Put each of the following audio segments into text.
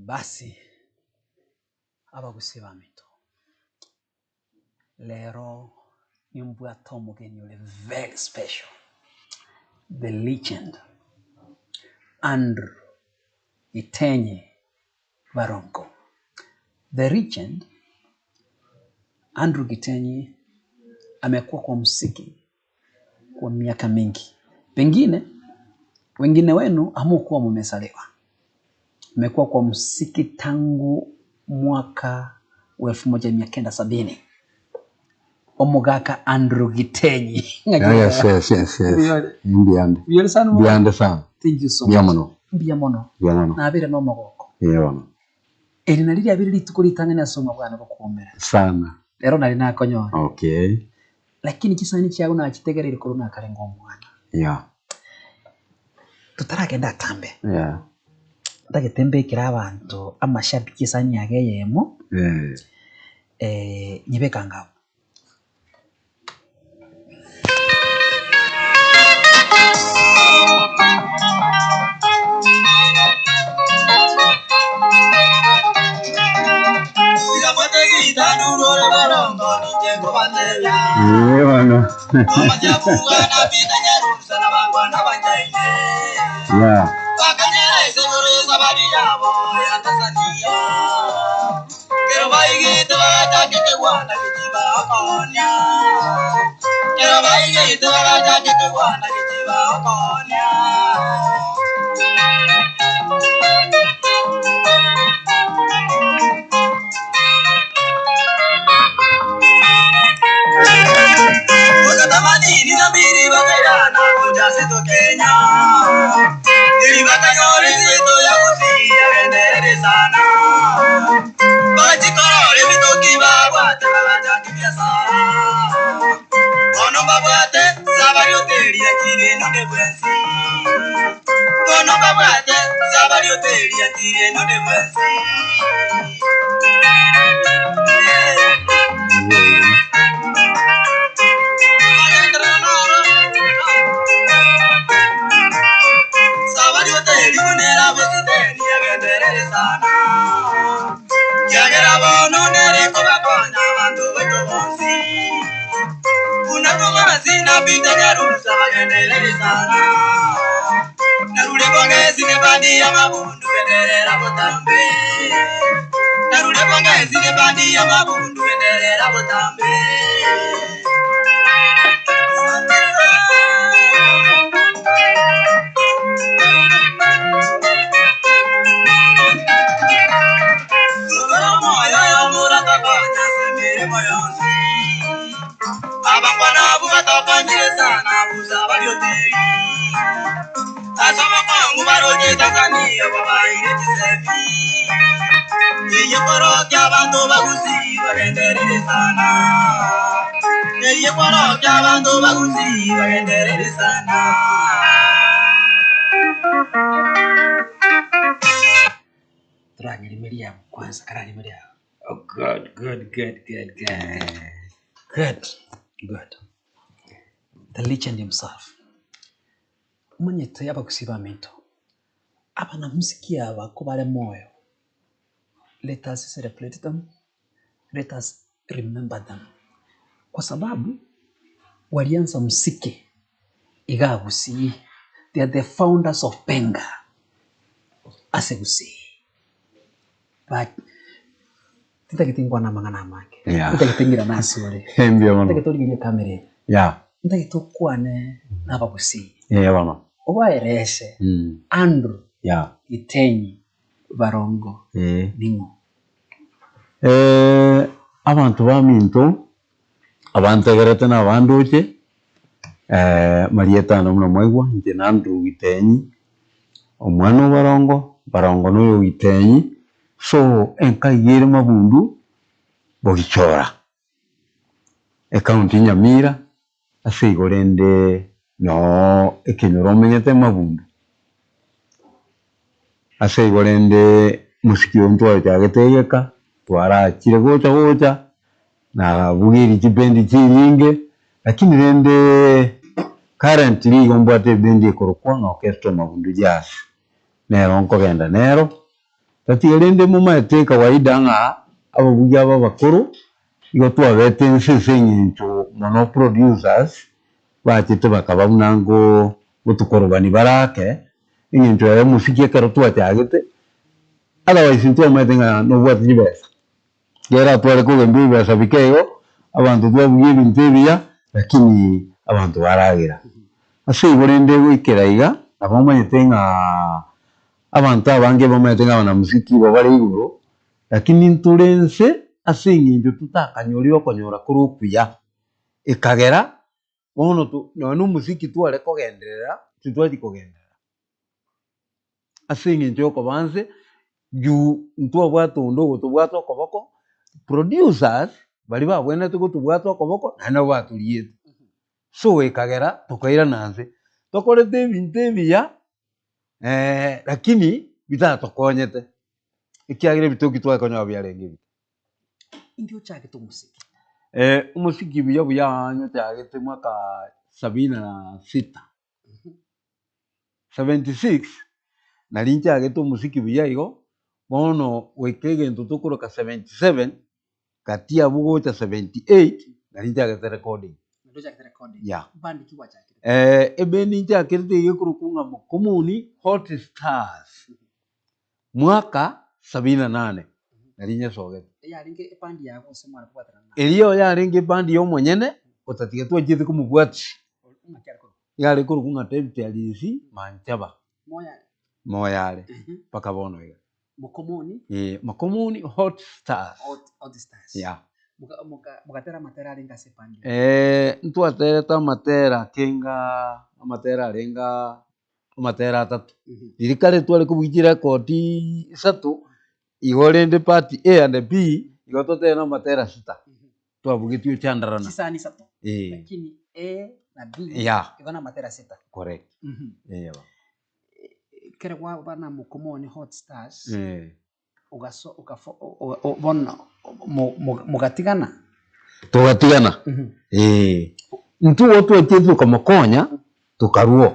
Basi abagusia baminto, rero nimbwate omogeni ore very special, the legend Andrew Gitenye Barongo. The legend Andrew Gitenye amekuwa kwa muziki kwa miaka mingi, pengine wengine wenu hamukuwa mumezaliwa. Amekuwa kwa muziki tangu mwaka wa 1970 omogaka Andrew Gitenyi. Yes, yes, yes, yes. Mbuyore. Mbuyande. Mbuyore sana omogaka. Mbuyande sana. Thank you so Mbuya much. mono. Mbuya mono. Mbuya mono. Nabere na omogoko. Ee bono. Eri nari riabere rituko ritang'ani ase obogima bwane gokoumera. Sana. Rero nari nakonyora. Okay. Lakini chisani chiago nachitegereire korwa nakarenge omwana. Yeah. Totaragenda atambe, Yeah. ntagete mbekere abanto amashabiki esani yago eyemo, Eh. eh, nyebeke ango abwo. Ee bono. Yeah. Toranyerimerie abwo kwanza kararimerie abwo. Oh good, good, good, good, good, good, good. The legend himself. Omanyete abagusii baminto, abanamuziki aba kobare moyo, let us celebrate them, let us remember them, kwa sababu walianza muziki iga Gusii, they are the founders of Benga ase Gusii. But tintagete nkwane amang'ana amange, Yeah. ntagete ng'irane ase ore, Mbuya mono. ntagete origererie ekamera eye, Yeah. ntagete okwane na abagusii, Ee bono. obaerese Mm. Andrew Yeah. Gitenyi Barongo Ee. ning'o? Eh, abanto baminto, abantegerete na abandoche, marieta ane buna mwaigwa, inche na Andrew Gitenyi, omwana o Barongo, Barongo na oyo Gitenyi, so enka eyio ere Mabundu, Bogichora, ecounty Nyamira, ase igo rende noo ekenyoro omenyete Mabundu. Ase igo rende mosiki oyo ntwachagete egeka, twarachire gocha gocha, nabugirie chibendi chinyinge, lakini rende currently igo mbwate ebendi ekorokwa ng'a Orchestra Mabundu Jazz, nero nkogenda nero. Tatiga rende momaete kawaida ng'a ababugi aba abakoro igo twabete inse ase eng'encho mono producers bachete bakaba buna ngo ngotokorobani bare ake, eng'encho yaye omosiki ekero twachagete, otherwise ntwamaete ng'a nobwate chibesa. Ekiagera tware kogenda ebibesa bike igo, abanto twabugia ebinto ebiya, lakini abanto baragera. Ase igo rende goikera iga, nabo omanyete ng'a abanto abange bamanyete ng'a abanamuziki igo bare igoro, lakini ntore nse ase eng'encho totakanyorire okonyora kore okuya, ekagera bono to nonya na omosiki tware kogenderera, titwachia kogenderera. Ase eng'encho yokoba nse, juu ntwabwate onde ogotobwata okoboko, producers baria babwenerete gotobwata okoboko naende nabo batoriete. So ekagera tokairana nse, tokorete ebinto ebiya lakini bitatokonyete, ekiagera ebitoki tware konyora biarenge ebiya. Inki ochagete omosiki? Omosiki buya buya nyochagete mwaka sabini na sita. 76, nari nchagete omosiki buya igo, bono goika egento tokoroka 77, gati abwo gocha 78, nari nchagete recording. Naende ochagete recording. Yeah. Band ki gwachakire? Ebendi nchakerete iga ekorokwa ng'a Mokomoni Hot Stars, mwaka sabini na nane, nari nyesogete. Eyarenge eband yago gose mware kobwaterana naye? Erio yarenge eband ya omonyene, otatiga twachiete komobwatia. Ng'aki are korokwa? Iga are korokwa ng'a David Arisi Manchaba, Moyo are? moyo are mpaka bono iga. Mokomoni? Eh, Mokomoni Hot Stars. Hot, Hot Stars. Yeah. Moka- moka- Mogatera amatera arenge ase ebandi? Eh, ntwaterete amatera akenga, amatera arenga amatera atato. Riria kare tware kobugia chirekodi isato, igo rende part A and B, igo totebe na amatera sita. Twabugetie ochandarana. Chisani isato. Eh. Lakini A na B Yeah. igo na amatera sita. Correct. Mhm. Eh bo. Ekero gwaba na Mokomoni Hot Stars, Eh. ogaso okafo o- o- o- bono mo- mo- mogatigana. Togatigana. Eh. Intwe igo twachete tokamokonya, tokarua.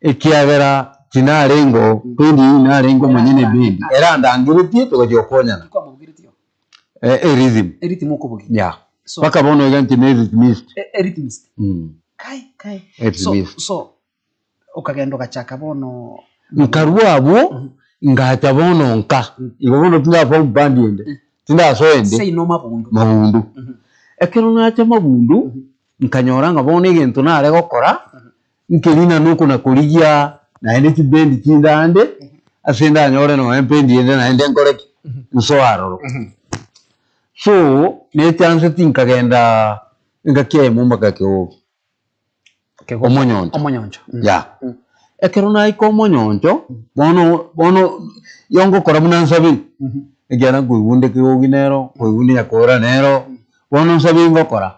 Ekiagera tinarengo bendi eyio narenge omonyene bendi, erandangeretie togachia gokonyana. Tikwamobugeretie oo. Erhythm. Erhythm okobogia. Yeah. So- Mpaka bono iga inche ne rhythmist. Erhythmist. Mm. Kai, kai. So, Rhythmist. so okagenda ogachaka bono Nkarua abwo, ngacha bono nka. Igo bono tindaform band ende, tindasoa ende. Seino mabundu. Mabundu. Ekero nacha mabundu, nkanyora ng'a bono egento nare gokora, nkerina nokona korigia naende chibendi chinde ande, ase ndanyore nonya ebendi ende naende nkore ki? Nsoe aroro. So, nechanseti nkagenda engaki eyemo mpaka Kegogi, omonyoncho. Omonyoncho. Yeah. Ekero naika omonyoncho, bono bono igo ngokora buna nsabe, ekiagera nkoigwa onde Kegogi nero, nkoigwa onde Nyakora nero, bono nsabe ngokora.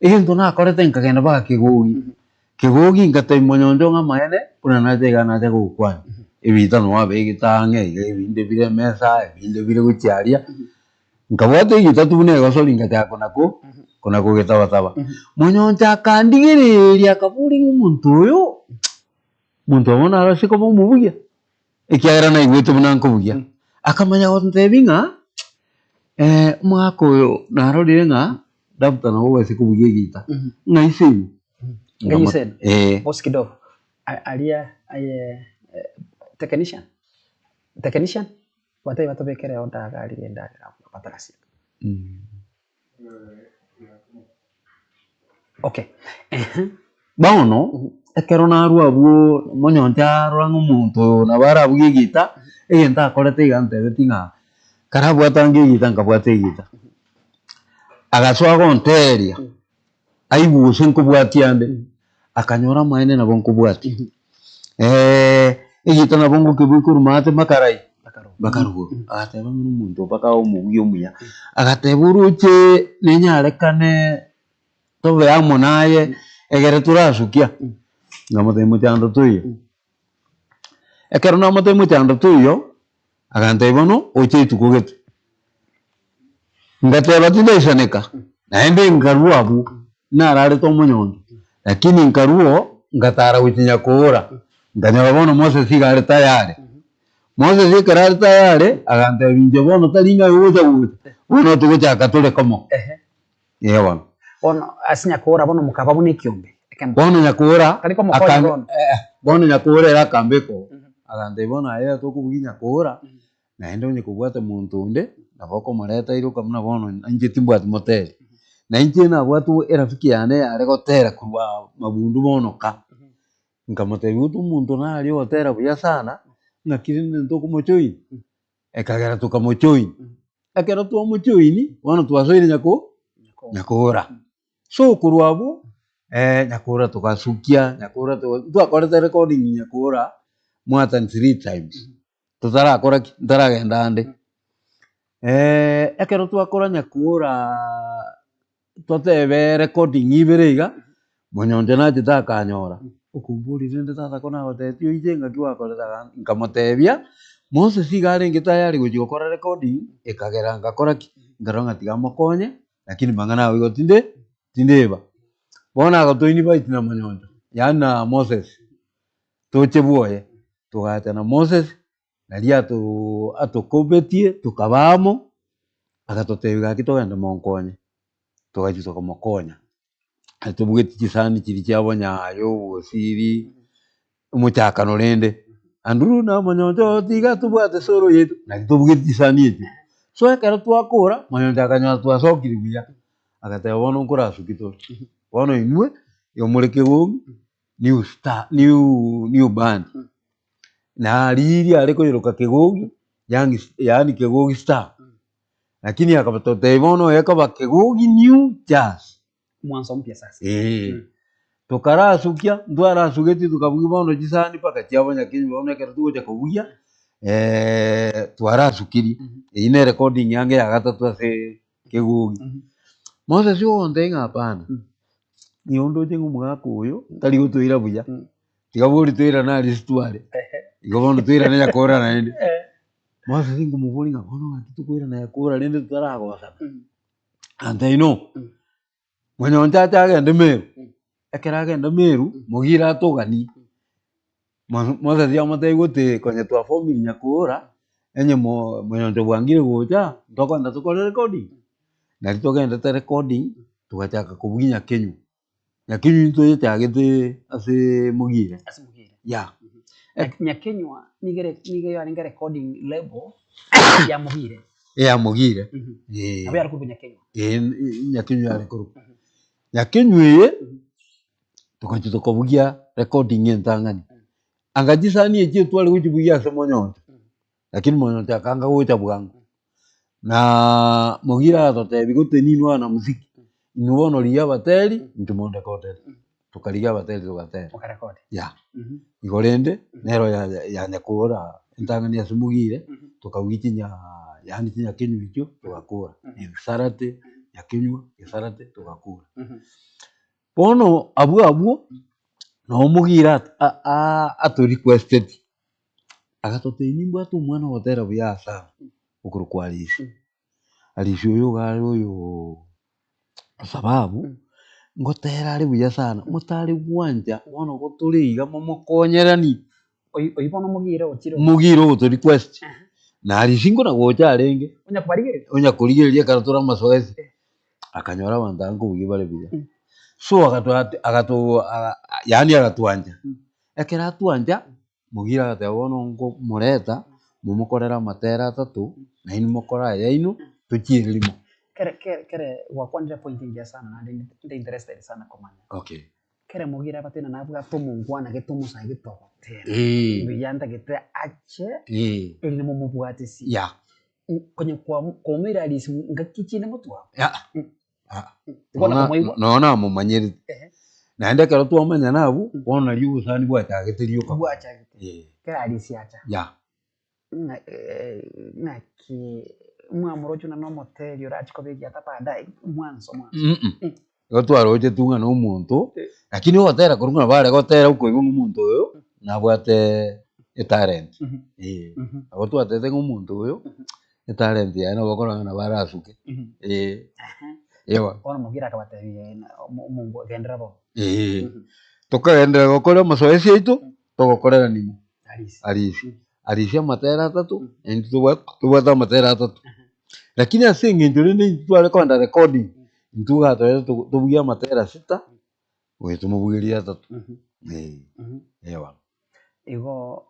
Egento nakorete nkagenda mpaka Kegogi, Kegogi ngatebia monyoncho ng'a amaene buna nacha igaa nacha gogokwania, ebiita noo abegete ang'e iga ebinde bire emesa, ebinde bire gochia aria, nkabwata egita tu buna egosori ngachaka kona ko kona kogetabataba. Monyoncho akandigereria akaboria ng'a omonto oyo, omonto oyo bono arase koba omobuya? Ekiagera naigwete buna nkobugia. Akamanya gontebia ng'a omogaka oyo narorire ng'a Dabuta nabo obase kobugia egita, ng'a ise inwe. Ng'a ise inwe? Eh. Boss kidogo, aria aye technician, technician, batebie batobekere order iga aria endagera abwo batarasieka. Okay, ehe. Bono, ekero narwa abwo omonyoncho arora ng'a omonto oyo nabo arabugie egita, egento akorete iga antebetie ng'a karabwate ange egita nkabwata egita. Agasoa gontereria, aigwe gose nkobwatia ande, akanyora amaene nabo nkobwatia. Egita nabo ngokebua korwa maate mpaka rai, mpaka rogoro. Agateba ng'a omonto mpaka abe omobuya omuya, agateba oroche nenyarekane tobe amo naye egere torasukia, nkamotebia mochando toiyo. Ekero namotebia mochando toiyo, agantebia bono oche rituko gete. Ngateba tindaisaneka, naende nkarua abwo, nararete omonyoncho, lakini nkaruo ngatara gochia nyakoora, nkanyora bono Moses iga are tayari. Moses ekero are tayari, agantebia inche bono tari ng'a aye ogocha gocha, bono togochaka tore komo. Ehe. Ee bono. Bono ase Nyakoora bono mokaba buna ekiombe ekemo. Bono Nyakoora Tari komokonya akan- bono. eh, bono Nyakoora ere akambeka oo, agantebia bono aye tokobugia Nyakoora, naende onye kobwate monto onde, nabo okomoreta iroka buna bono inche timbwati moteri. Na inche nabwate erafiki yane yare gotera korwa mabundu bono ka, nkamotebia gotu omonto nare ogotera buya sana, ng'aki rende ntokomojoin, ekagera tokamojoin. Ekero twamojoini, bono twasoire nyako nyakoora. So korwa abwo, nyakoora togasukia, nyakoora toga ntwakorete recording nyakoora more than three times, totarakora ki? Ntaragenda ande. Ekero twakora nyakooraa totebe recording ibere iga, monyoncho nachete akanyora, okomboria rende tata ko nagotebetie oije ng'aki gwakorete iga, nkamotebia, Moses iga arenge tayari gochia gokora recording, ekagera ngakora ki? Nkarora ng'a tiga mokonye, lakini mang'ana ago igo tinde tindeba. Bono agato invite na monyoncho, yaani na Moses, toche bwoye, togacha na Moses, Nario atokobetie tokaba amo, agatotebia gaki togende monkonye, togachia tokamokonya, aye tobugeti chisani chiria chia bonyayo, obosiri, omochakano rende, Andrew na monyoncho oo tiga tobwate soro yaito, naki tobugeti chisani echio. So ekero twakora, monyoncho akanyora twasokire buya, agateba bono nkorasuki tore, bono inwe, igo more kegogi, new star, new new band. Na riria are koiroka kegogi, young yaani kegogi star, lakini akabatotebia bono oyo ekoba kegogi new jazz. Mwanzo mpya sasa. Eeh. Tokarasukia, ntwarasugetie tokabugia bono chisani mpaka chiabo nyakenywa bono ekero togocha kobugia, twarasukirie. Eyio na erecording yange ya gatato ase kegogi. Moses ogontebia ng'a hapana, nigo ndoche ng'a omogaka oyo tari gotoira buya. Tiga bori toirane aria ase tware, igo bono toirane Nyakora naende. Moses nkomoboria ng'a bono ng'aki tokoirana Nyakora rende totaragosana. Antebia no, monyoncho ache agende Meru, ekero agenda Meru, mogire atoganie, Moses amotebia gotee konya twafomire Nyakora, onye mo monyoncho bwangire gocha, ntokogenda tokore recording. Nari togendete recording, togachaka kobugia Nyakenywa. Nyakenywa intwe tochagete ase Mogire. Ase Mogire. Yeah. Nyakenywa nigo ere nigo yarenge recording label ya Mogire. Ya Mogire. Eh. Nabo yare korokwa Nyakenywa. Eh, Nyakenywa yare korokwa. Nyakenywa eye, togachi tokabugia recording entang'ani. Anga chisani echio tware gochibugia ase monyoncho, lakini monyoncho akanga gocha bwango. Na Mogire agatotebia gose ninwe abanamuziki, inwe bono rigia abateri, intwe mondekodere. Tokarigia abateri togatera. Mokarekodi. Yeah. Igo rende, nero ya- yanyakora entang'ani ase Mogire, tokabugia chinyaa yaani chinyakenywa echio, togakora. Ebisarate, nyakenywa, gesarate, togakora. Bono abwo abwo, noo Mogire at- a- a- atorequesteti. Agatotebia nimbwate omwana ogotera buya sana, okorokwa Arisi. Arisi oyo iga are oyoo sababu, ngotera are buya sana, motare gwancha bono gotore iga momokonyerani. Oyio oyio bono omogire ochire Omogire ogoto request, na Arisi nkona gocha arenge, onya kobarigereria. onya korigereria ekero tore amasoesi, akanyora abanto aba nkobugia bare buya. So agato agato yaani agatwancha. Ekero atwancha, Mogire agateba bono nkomoreta, momokorere amatera atato, nainwe mokore ayaino, tochiere rimo. Kere kere kere gwakwanire epoint engiya sana naende nde interested sana komanya. Okay. Kere mogire abatene nabwate omongwana gete omosae gete ogotera, Eh. buya ntagete ache, Eh. erinde momobwate ase. Yeah. Konya kwa kwamoira arisi ngaki chinde motwao. Yeah. Bono komoigwa. Nonya namomanyerete. Ehe. Naende ekero twamanyana abwo, bono nario obosani bwachagete rioka. Bwachagete. Eh. Kera arisi acha. Yeah. Ng'a ng'aki mwamoroche buna na omoteri orache koba egiata baadaye, mwanso mwanso. Mm. Igo twaroche tu ng'a na omonto, lakini ogotera korwa ng'a bare gotera okoigwa ng'a omonto oyo nabwate etalent. Eh. Nabo twatebete ng'a omonto oyo, etalent yaye nabo okorora ng'a nabo arasuke. Eh. Ewa. Bono Mogire akabatebia omongo genderera bono. Eh. Tokagenderera gokora amasoesi aito, togokorera nini? Arisi. Arisi. Arisia amatera atato, na intwe tobwa tobwate amatera atato. Lakini ase eng'encho rende intwe tware kogenda recording, intwe iga toete tobugie amatera sita, oyo tomobugerie atato, eh, eh bono. Igo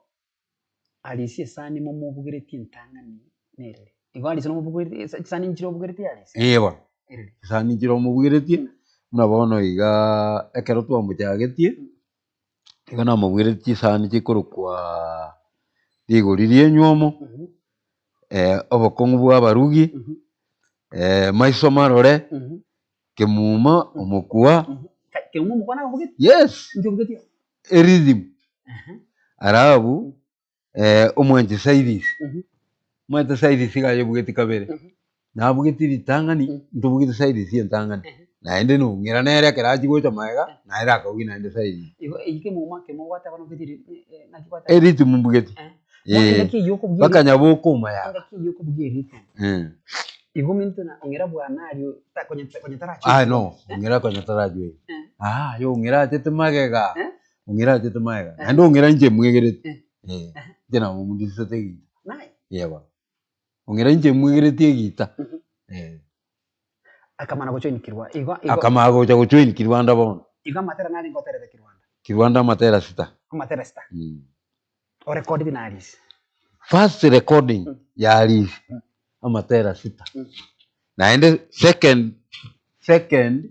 Arisia esani momobugeretie entang'ani nereri. Igo Arisia nomobugeretie esa chisani nchire obugeretie Arisia? Eh bono, Ereri. chisani nchire omobugeretie, buna bono igaa ekero twamochagetie, igo namobugeretie chisani chikorokwa rigori ri'enywomo, obokong'u bwa abarugi, maiso marore, kemuma omokwa, Kemuma omokwa nakobugetie? yes, Inki obugetie? Erhythm, alafu omwanche Cyrus, omanyete Cyrus iga ayebugetie kabere, nabugetie ritang'ani, ntobugete Cyrus entang'ani, naende nong'ira nere ekero achia gocha magega, naende akabugia naende Cyrus. Igo eyio kemuma kemuma gwateba nobugetie ri- naki gwateba? Erhythm mbugetie, Bono eh, engaki eyio okobugia mpaka nyaboke omayaka. engaki eyio okobugia erhythm, igo omanyete ng'a ong'ira bwana aria ta konya konya tarachoka. Ah no, ong'ira konya tarachoka. Ah, aye ong'ira achete magega, ong'ira achete magega, naende ong'ira inche mwegereti, eh, inche namomundisete egita, Naye? eh bono. Ong'ira inche mwegereti egita, eh. Akamana gojoin Kirwa igo igo. Akamana gocha gojoin Kirwanda bono. Igo amatera narenge oterete Kirwanda? Kirwanda amatera sita. Amatera sita. Orecorded na Alice. First recording ya Alice amatera sita. Naende second second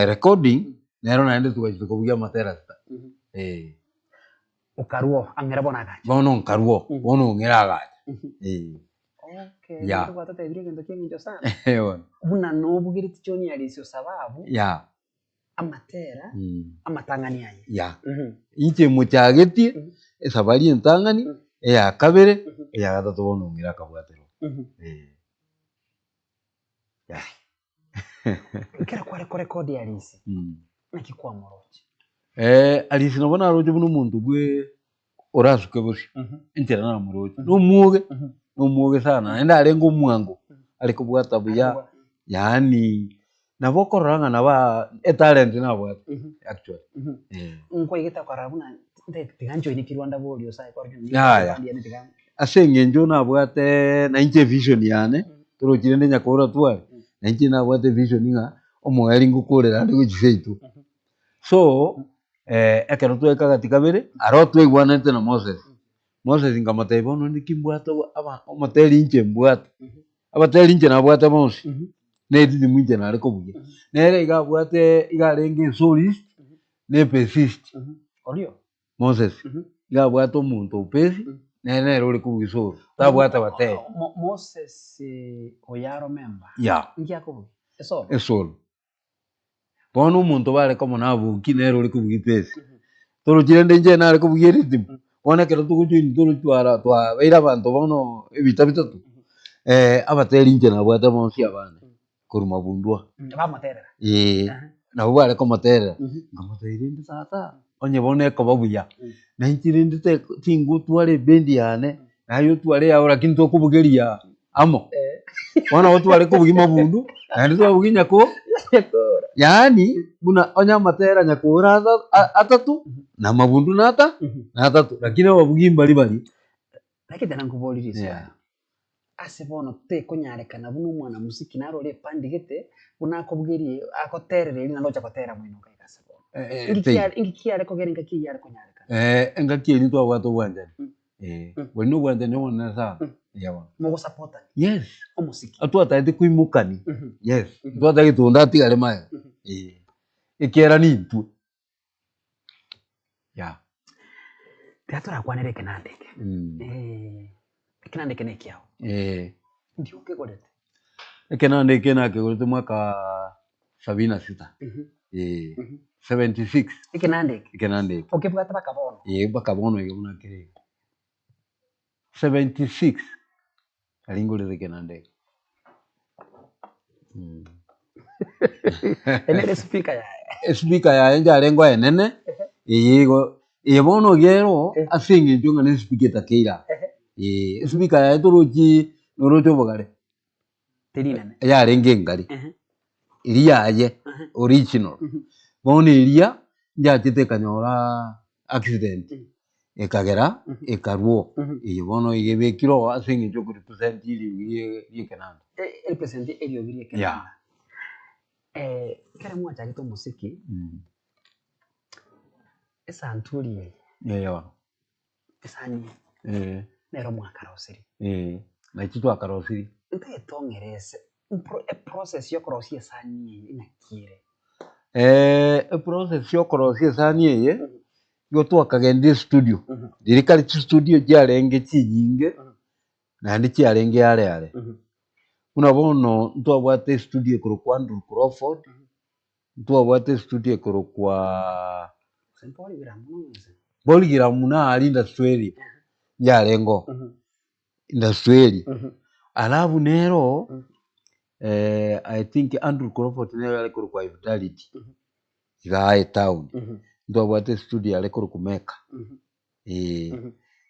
recording nero naende twachete kobugia amatera sita. Eh. Okarwo ang'era bono agacha. Bono nkarwo, bono ong'era agacha. Eh. Okay, Yeah. nigo gwatotebirie egento kia eng'encho sana. Eh bono. Buna nobugeretie choni Alice osababu. Yeah. amatera amatang'ani aye. Ya, inche mochagetie esabari entang'ani, eya kabere, eya gatato bono ong'ire akabwaterwa. Eh. Ya. Ekero kware korekodi Arisi, naki kwamoroche? Arisi nabo naroche buna omonto bwe orasuke bosio, enchera namoroche, nomwoge, nomwoge sana naende arenge omwango, are kobwata buya, yaani nabo okorora ng'a nabo aa etalent nabwate actually eh. Nkwaigete okarora buna nte tiga njoine Kirwanda boria osae kwarora Yaya. Ase eng'encho nabwate nainche evision yane, torochi rende nyakora tware, nainche nabwate evision ng'a omoerio ngokorera ande gochia seito. So, ekero twaika gati kabere, aro twaigwananete na Moses, Moses nkamotebia bono naki mbwate aba omoteri inche mbwate, abateri inche nabwate bonsi, na erhythm inche nare kobugia. Nere iga abwate iga arenge esolist, na ebassist, Orio? Moses, iga abwate omonto o bass, nere nere ore kobugia solo, tabwate abateri. Moses oyo aromemba, Yeah. nki akobugia? Esolo? Esolo. Bono omonto bare komona aboki nere ore kobugia epesi, torochi rende inche nare kobugia erhythm, bono ekero togojoin torochi twara twabeire abanto bono ebita bitato, abateri inche nabwate bonsi abane korwa mabundwa, Bamoterera. eh, nabo bare komoterera, nkamotebia rende tata, onye bono ekoba buya, na inche rende te tingotwara ebendi yane, naye otware eyao lakini tokobugeria amo. Bono nabo tware kobugia mabundu, naende twabugia nyako yaani buna onye amatera nyakora ata- a- atato, na mabundu nata natato, lakini ababugi mbari baria. Lakini tena nkoborie riswali, Yeah. ase bono tekonyarekana buna omwanamuziki naro ore epandi gete, buna akobugerie agoterera erio naende ocha gotera moino iga ase bono. Inki kiare inki kiare kogera engaki eyio yare konyarekana? Engaki eria twabwate obwanchani. Boria na obwanchani obonene sana. Eeh bono. Mogosapotani. Yes. Omosiki. Twatagete koimokani. Yes. Twatagete onde atigare magega. Eeh. Ekiagera nintwe. Yeah. Tiga torakwanere ekenanda eke. Ekenanda eke nekiao. Eeh. Ndi okegorete? Ekenanda eke nakegorete mwaka sabini na sita. Eeh. 76. Ekenanda eke? Ekenanda eke. Okebwate mpaka bono? Eeh mpaka bono iga buna kere iga. 76 aria ngorete ekenanda eke. Ere nere espeaker yaye. Espeaker yaye nchiarenge enene, eye igo, eye bono iga ero ase eng'encho ng'a ne espeaker etakeire aa. Eeh, espeaker yaye torochi noroche obogare. Teri inene. Yarenge engari, eria yaye original. Bono eria, nchachete ekanyora accident, Ekagera ekarwa oo. Eye bono iga ebekire oo ase eng'encho okorepresent eriogi rie riekenanda. Erepresent eriogi riekenanda. Ekero mwachagete omosiki, esanturi eye, Eye bono. esani eye, nero mwakarosirie. Naintwe twakarosirie. Ntagete ong'erese eprocess ya okorosia esani eye ng'aki ere? Eprocess ya okorosia esani eye, Igo twakagendia estudio, riria kare chistudio chiarenge chinyinge, naende chiarenge are are. Buna bono ntwabwate estudio ekorokwa Andrew Crawford, ntwabwate estudio ekorokwa Polygram naaria industry area yarenge oo, industry area. Alafu nero I think Andrew Crawford nere yare korokwa Fidelity. Igaa etown, ntwabwate estudio yare korokwa Mecca, eh,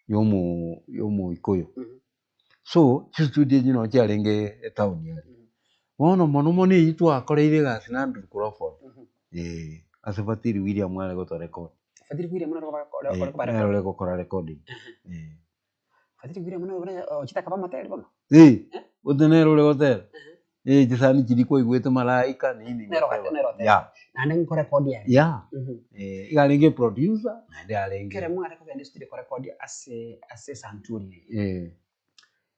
yomo yomoikoyo. So, chistudio echi noo chiarenge etown aria. Bono mono mono eywo twakoreire egasi na Andrew Crawford, eh, ase Fatili William are gotorecord. Fatili William nere Eh, nere ore gokora recording, eh. Fatili William nere buna ochete akaba omoteri bono? Eh, gose nere ore gotera, eh, chisani chiria kwaigwete malaika nini Nere ogate- nere otera. yeah. Naende nkorekodi are. Yeah, eh, iga arenge eproducer naende arenge Ekero mware kogenda estudio korekodi ase ase esanturi eye, eh.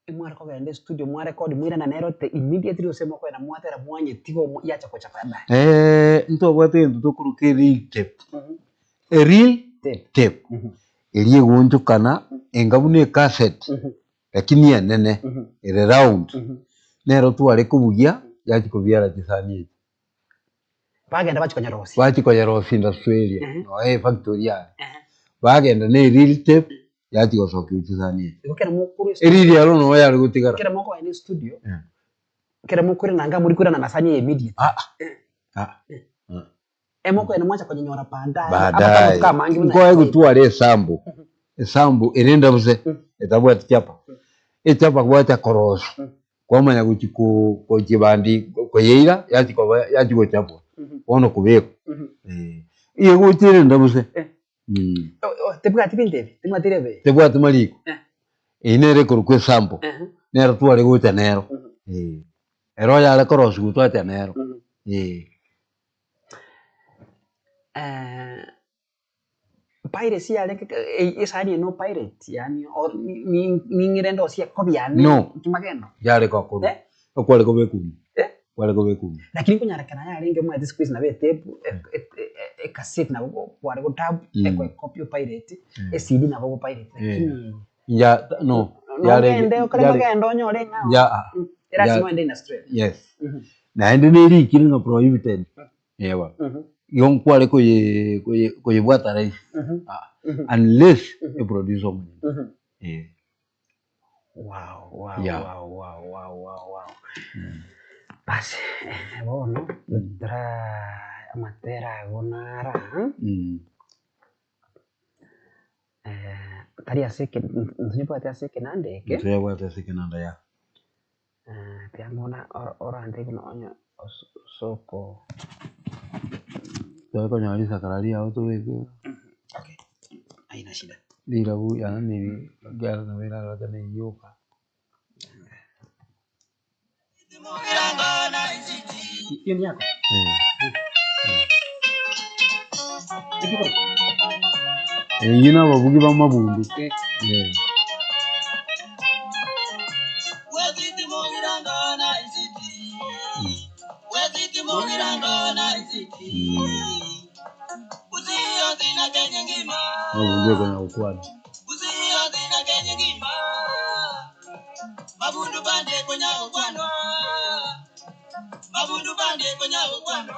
emware kogenda estudio mwarekodi mwairana nere ote immediately gose mokogenda mwatera mwanyetiga omo yacha gocha baadaye? Ntobwate egento tokoroka ereal tape, ereal Tape. tape, eria egoonchokana enga buna ecassette lakini enene ere round, nero tware kobugia yachia kobiara chisani echi. Bagenda bachia konyerosia. Bachia konyerosia industry area, nonya efactory yare. Bagenda na ereal tape yachia gosokiwa chisani echi. Igo kera mokorwa estudio. Eriri aro nonya yare gotigara. Kera mokogenda estudio, kera mokoirana nka muri koirana na sani eye immediate. Ah ah. Emokogenda mwacha konyenyora baadaye. Baadaye. Amatuko amange buna Nkoe gotwara esambu, esambu ere endabuse etabwati chapa, echapa gwacha korosia, kwamanya gochi ko- kochibandi koyeira yachi koba yachi gochapwa, bono kobekwa eh. Egocha ere endabuse Tebwati binto ebi, tebwati rebe. Tebwati mariko, eyio nere ekorokwa esambu, nero tware gocha nero, eh. Ero yare korosiwa twacha nero, eh. Piracy yarenge esani eye no pirate yaani ning'ire ndosie ekobi yane No. kimagendo. Yare gokorwa, Eh? okware kobekwa ime, Eh? kware kobekwa ime. Lakini nkonyarekana yarenge omanyete siku hizi nabo etape, ecassette nabo kware gotab, ekoekopi opirate, ecd nabo ogopirate lakini Ya no, yarenge nogende okore yare nogende onyore ng'a ya ah, erasima ya ogende in Australia. yes. Naende nerikire ng'a prohibited, ewa. Igo nkware koye koye koyebwata rahisi, ah, unless eproducer omonyene, eh. Wow, wow, Yeah. wow, wow, wow, wow, wow. Basi, bono, tora amatera ago nara, tari ase eke ntonyebwati ase ekenanda eke. Ntonyebwati ase ekenanda yah. Tiga buna orantebie buna onye osoko. Tware konyora risakara riao tobeke. Okay, haina shida. Rirabu yaani ekiagera nabo erarorokane eyio yoka. Hiyo ni yako? Eyio na ababugi b'amabundu. Amabundu ekonya gokwana.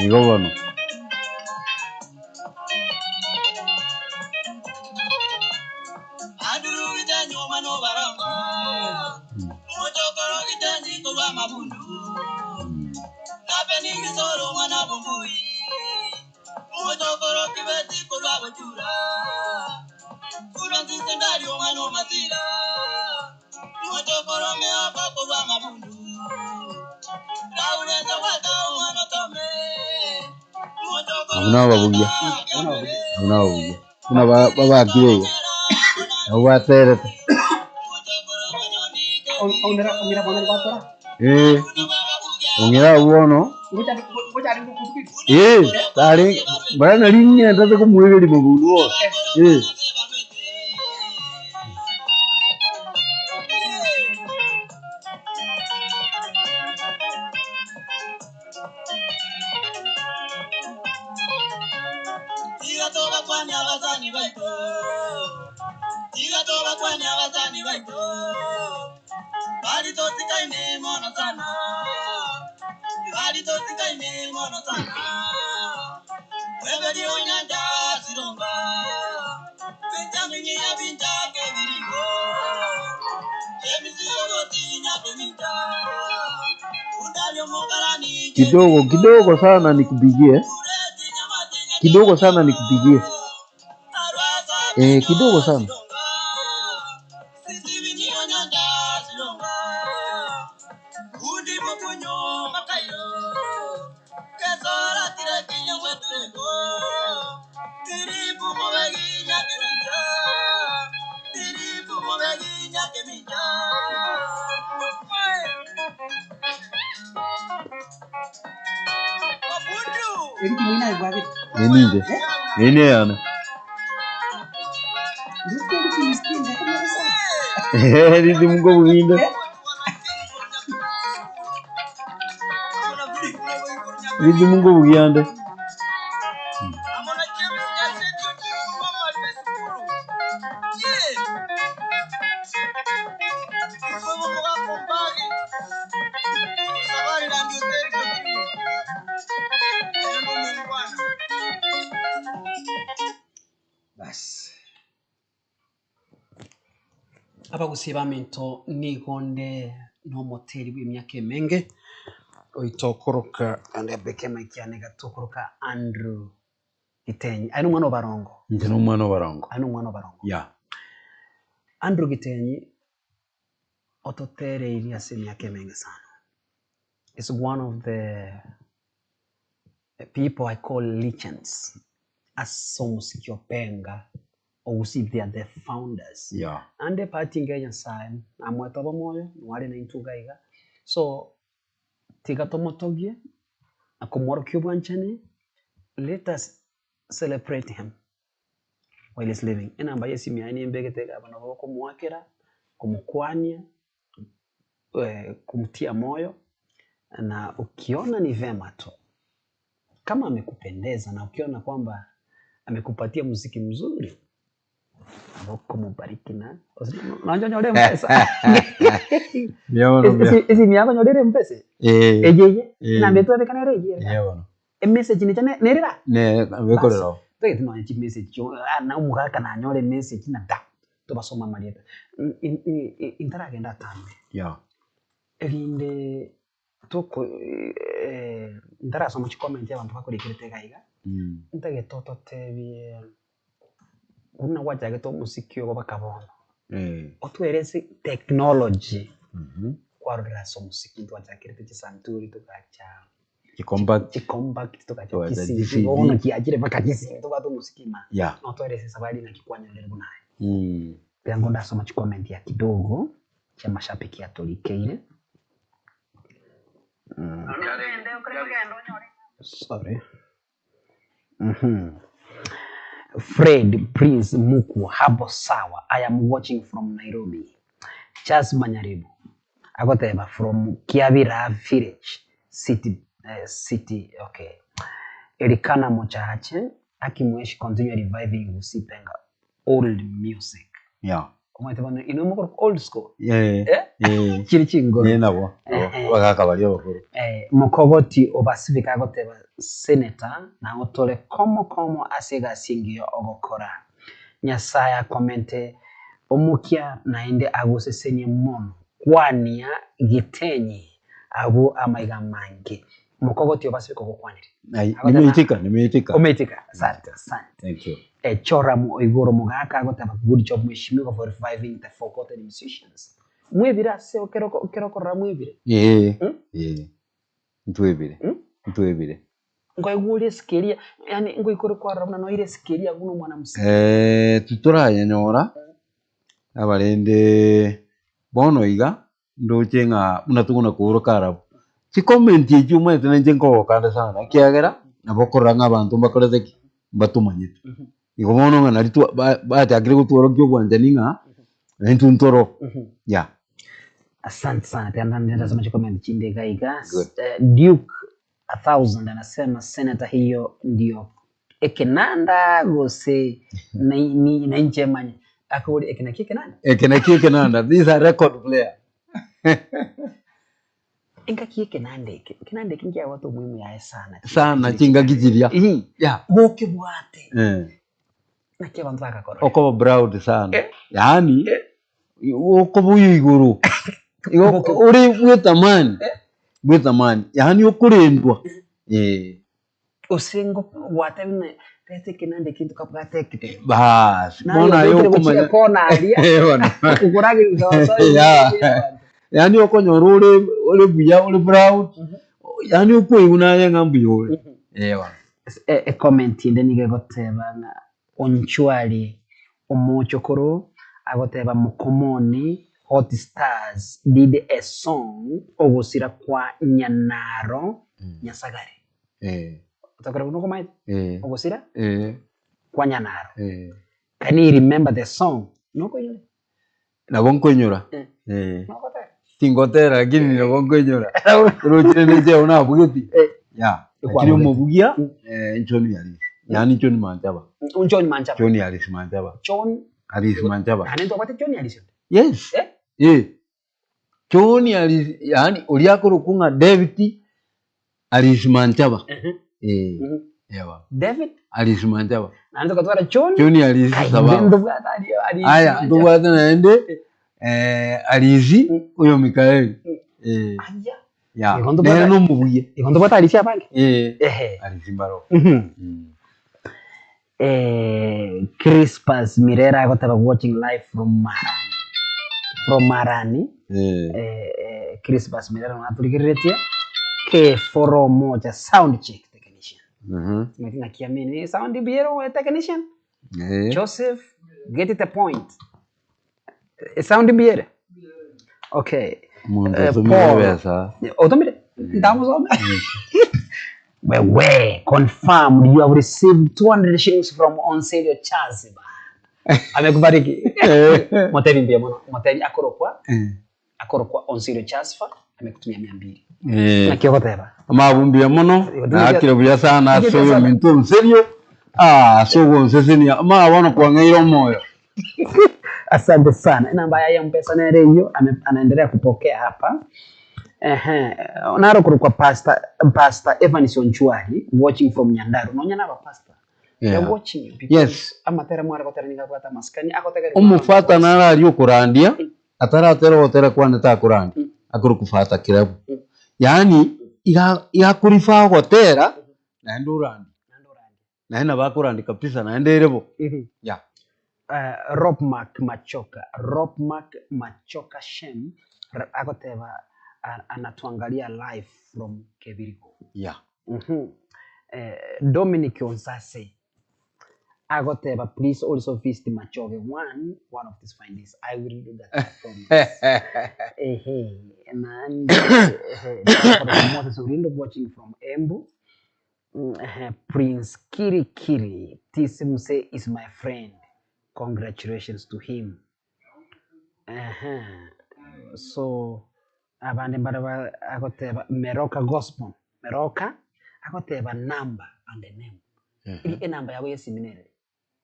Igo bono. Abwo nababugia, abwo nababugia, buna ba- babakire igo, nabo baterete. Eh, ong'ira abwo bono, eh, tarenge, mbara nari ng'endete komoegeria mogundo bono, eh. Kidogo kidogo sana nikupigie, kidogo sana nikupigie, eh, kidogo sana. Eye ninche, eye neyane. Ritimu nkobuginde. Ritimu nkobugia nde. Bas. Abagusii baminto nigo nde nomoteri bw'emiaka emenge oito okoroka naende mbeke emic yane iga tokoroka Andrew Gitenyi. Aye nomwana o Barongo? Inche nomwana o Barongo. Aye nomwana o Barongo. Yeah. Andrew Gitenyi ototereirie ase emiaka emenge sana. Is one of the people I call legends ase omosiki o Benga o Gusii they are the founders. Yeah. Naende ebahati engiya ya Nyasaye namoete obomoyo nware naintwe iga iga so tiga tomotogie na komworokia obwanchani let us celebrate him while he's living. Enamba ya esimi yaye nimbegete iga abwo nabo okomoakera, komokwania kumtia moyo na ukiona ni vema tu kama amekupendeza na ukiona kwamba amekupatia muziki mzuri okomobariki na nonye onyore mpesa Mbuya mono, mbuya. Esimi yako onyore ere mpesa Eh, eye eye Eh. namba etwabeka nere eye mbuya bono. Emessage necha nerera Ne, nabo ekorera oo. Totagete nonye chimessage chio na omogaka nanyore emessage ng'a da tobasome amarieta. Intaragenda atambe, Yeah. erinde toko ntarasoma chicomment abanto bakorikerete iga iga, ntagete ototebie buna gwachagete omosiki ogo mpaka bono, otwerese technology kwarorire ase omosiki ntwachakerete chisanturi togacha Chicompact. chicompact togacha Togacha GCD, GCD. bono chiachire mpaka GCD tobwate omosiki ime aa. Yeah. Notwerese esabari naki kwanyorire buna aye. Mm. Riango ndasoma chicomment ya kidogo chia mashabiki atorikeire. Sorry. Fred Prince Muku habo sawa I am watching from Nairobi. Charles Manyaribu agoteba from Kiabira village city city okay. Elikana Mochache Akimweshi continue reviving Gusii Benga old music. Yeah. Omanyete bono inwe mokorokwa old school Eh, Eh? eh. Chire chingoro. Eh, nabo nabo abagaka baria abakoro. Eh, mokogoti o Pacific agoteba Senator nao tore komo komo ase egasi engiya ogokora. Nyasaye akomente omokia naende agosesenie mono. Kwania Gitenyi abwo amaiga amange. Mokogoti o Pacific ogokwanire. Ai, nimeitika nimeitika. Omeitika. Asante asante. Thank you. Joram Oigoro Mogaka agoteba good job mheshimiwa for reviving the forgotten musicians. Mwebire ase ekero ekero okorora mwebire. Ee, Mm? ee, ntwebire, Mm? ntwebire. Nkoigwa ore esike eria, yaani ngoika ore kwarora buna noire esike eria buna omwana mosike. Titorayenyora, aba rende bono iga ndoche ng'a buna tokona kooroka arabwo. Chikomenti echio omanyete nainche nkogoka ande sana ekiagera nabo okorora ng'a abanto mbakorete ki? Mbatomanyete. Igo bono ng'a nari twa ba bachakire gotworokia obwanchani ng'a naintwe ntoro yeah. Asante sana tena ndasoma chikomenti chinde iga iga. Good. Duke a thousand anasema senator hiyo ndio ekenanda gose nainche manye akobori eke nakio ekenanda? Eke nakio ekenanda, this is a record player. Engaki ekenanda eke, ekenanda eke nkiabwate omoimo yaye sana. Sana chingaki chiria. Yeah. Gokebwate Eh. naki abanto bagakorora. Okoba proud sana. Yaani okoba oyo igoro. Igo ore bwetamani, bwetamani, yaani okorendwa eh. Gose gwatebia ng'a reta ekenanda eke ntokabwate eke. Baas, Naye bono aye obekire gochia okomanya ekona aria, Eh, bono. okorageria sawasawa Yeah. abanto. Yaani okonyora ore ore buya ore proud, yaani okoigwa naye ng'a mbuya ore, eh bono. Ecomment ende nigo egoteba ng'a Onchwari omochokoro agoteba Mokomoni Hot Stars did a song ogosira kwa Nyanaro Nyasagare. Otokore buna okomaete? Ogosira kwa Nyanaro. Can you remember the song? Nokoinyora? Nabo nkoinyora Nogotera? Tingotera lakini nabo nkoinyora. Oroche ninche abwo nabugeti yeah. Lakini omobugia John Arisi, yaani John Manchaba. John Manchaba. John Arisi Manchaba. John Arisi Manchaba. Naende ntobwate John Arisi onde? Yes. Eh? John Arisi yaani oria akorokwa ng'a David Arisi Manchaba. Eh. Ewa. David Arisi Manchaba. Naende tokatwara John. John Arisi Ai, Sababu. ntobwate aria Arisi Aya, Manchaba. ntobwate naende Arisi oyo Mikaeli. Aya. Yeah. Igo ntobwate Nere nomobuya. Igo ntobwate Arisi abange. Eh. Arisi mbaro. Crispus Mirera agoteba watching live from Marani, from Marani. Crispus Mirera nabo atorigereretie, K4 Moja sound check technician. Ng'aki ng'aki amini sound mbuya ere oyo technician? Joseph get the point. Esound mbuya ere? Okay. Omonto Eh, otomire Paul. ebesa. Otomire? Ntamosome. Wewe, confirmed you have received 200 shillings from Onserio Chaziba. Amekubariki. Motebi mbuya mono. Motebi akorokwa akorokwa Onserio Chaziba amekutumia mia mbili. Naki ogoteba? Amabu mbuya mono, naakire buya sana ase oyominto onserio, ah, ase ogonsesenia, ama bono kwang'eire omoyo. Asante sana. Enamba yaye ya Mpesa nere eyio, ame- anaendelea kupokea hapa. Ehe, naro korokwa Pastor, Pastor Evans Onchwari watching from Nyandarua. Nonya na abapastor. They're Yeah. watching you because Yes. amatera mware gotera nigo abwate amasikani agotegerera Omofata naro aria okorandia, ataratera ogotera kwane takorandia, akorokwa Fata Kirabu. Yaani, iga iga akorifaa ogotera, naende orandia. Naende nabo akorandia kabisa naende ere bo. Yeah. Robmark Machoka, Robmark Machoka Shem agoteba anatuangalia live from Kebirigo. Yeah. Dominic Onsase agoteba please also visit Machoge one, one of these fine days. I will do that, I promise. Ehe, naende Moses Orindo watching from Embu. Prince Kiri Kiri, this mzee is my friend, congratulations to him. Ehe, so abande mbare ba agoteba Meroka Gospel, Meroka agoteba number and the name. Enamba yago ya esimi nere?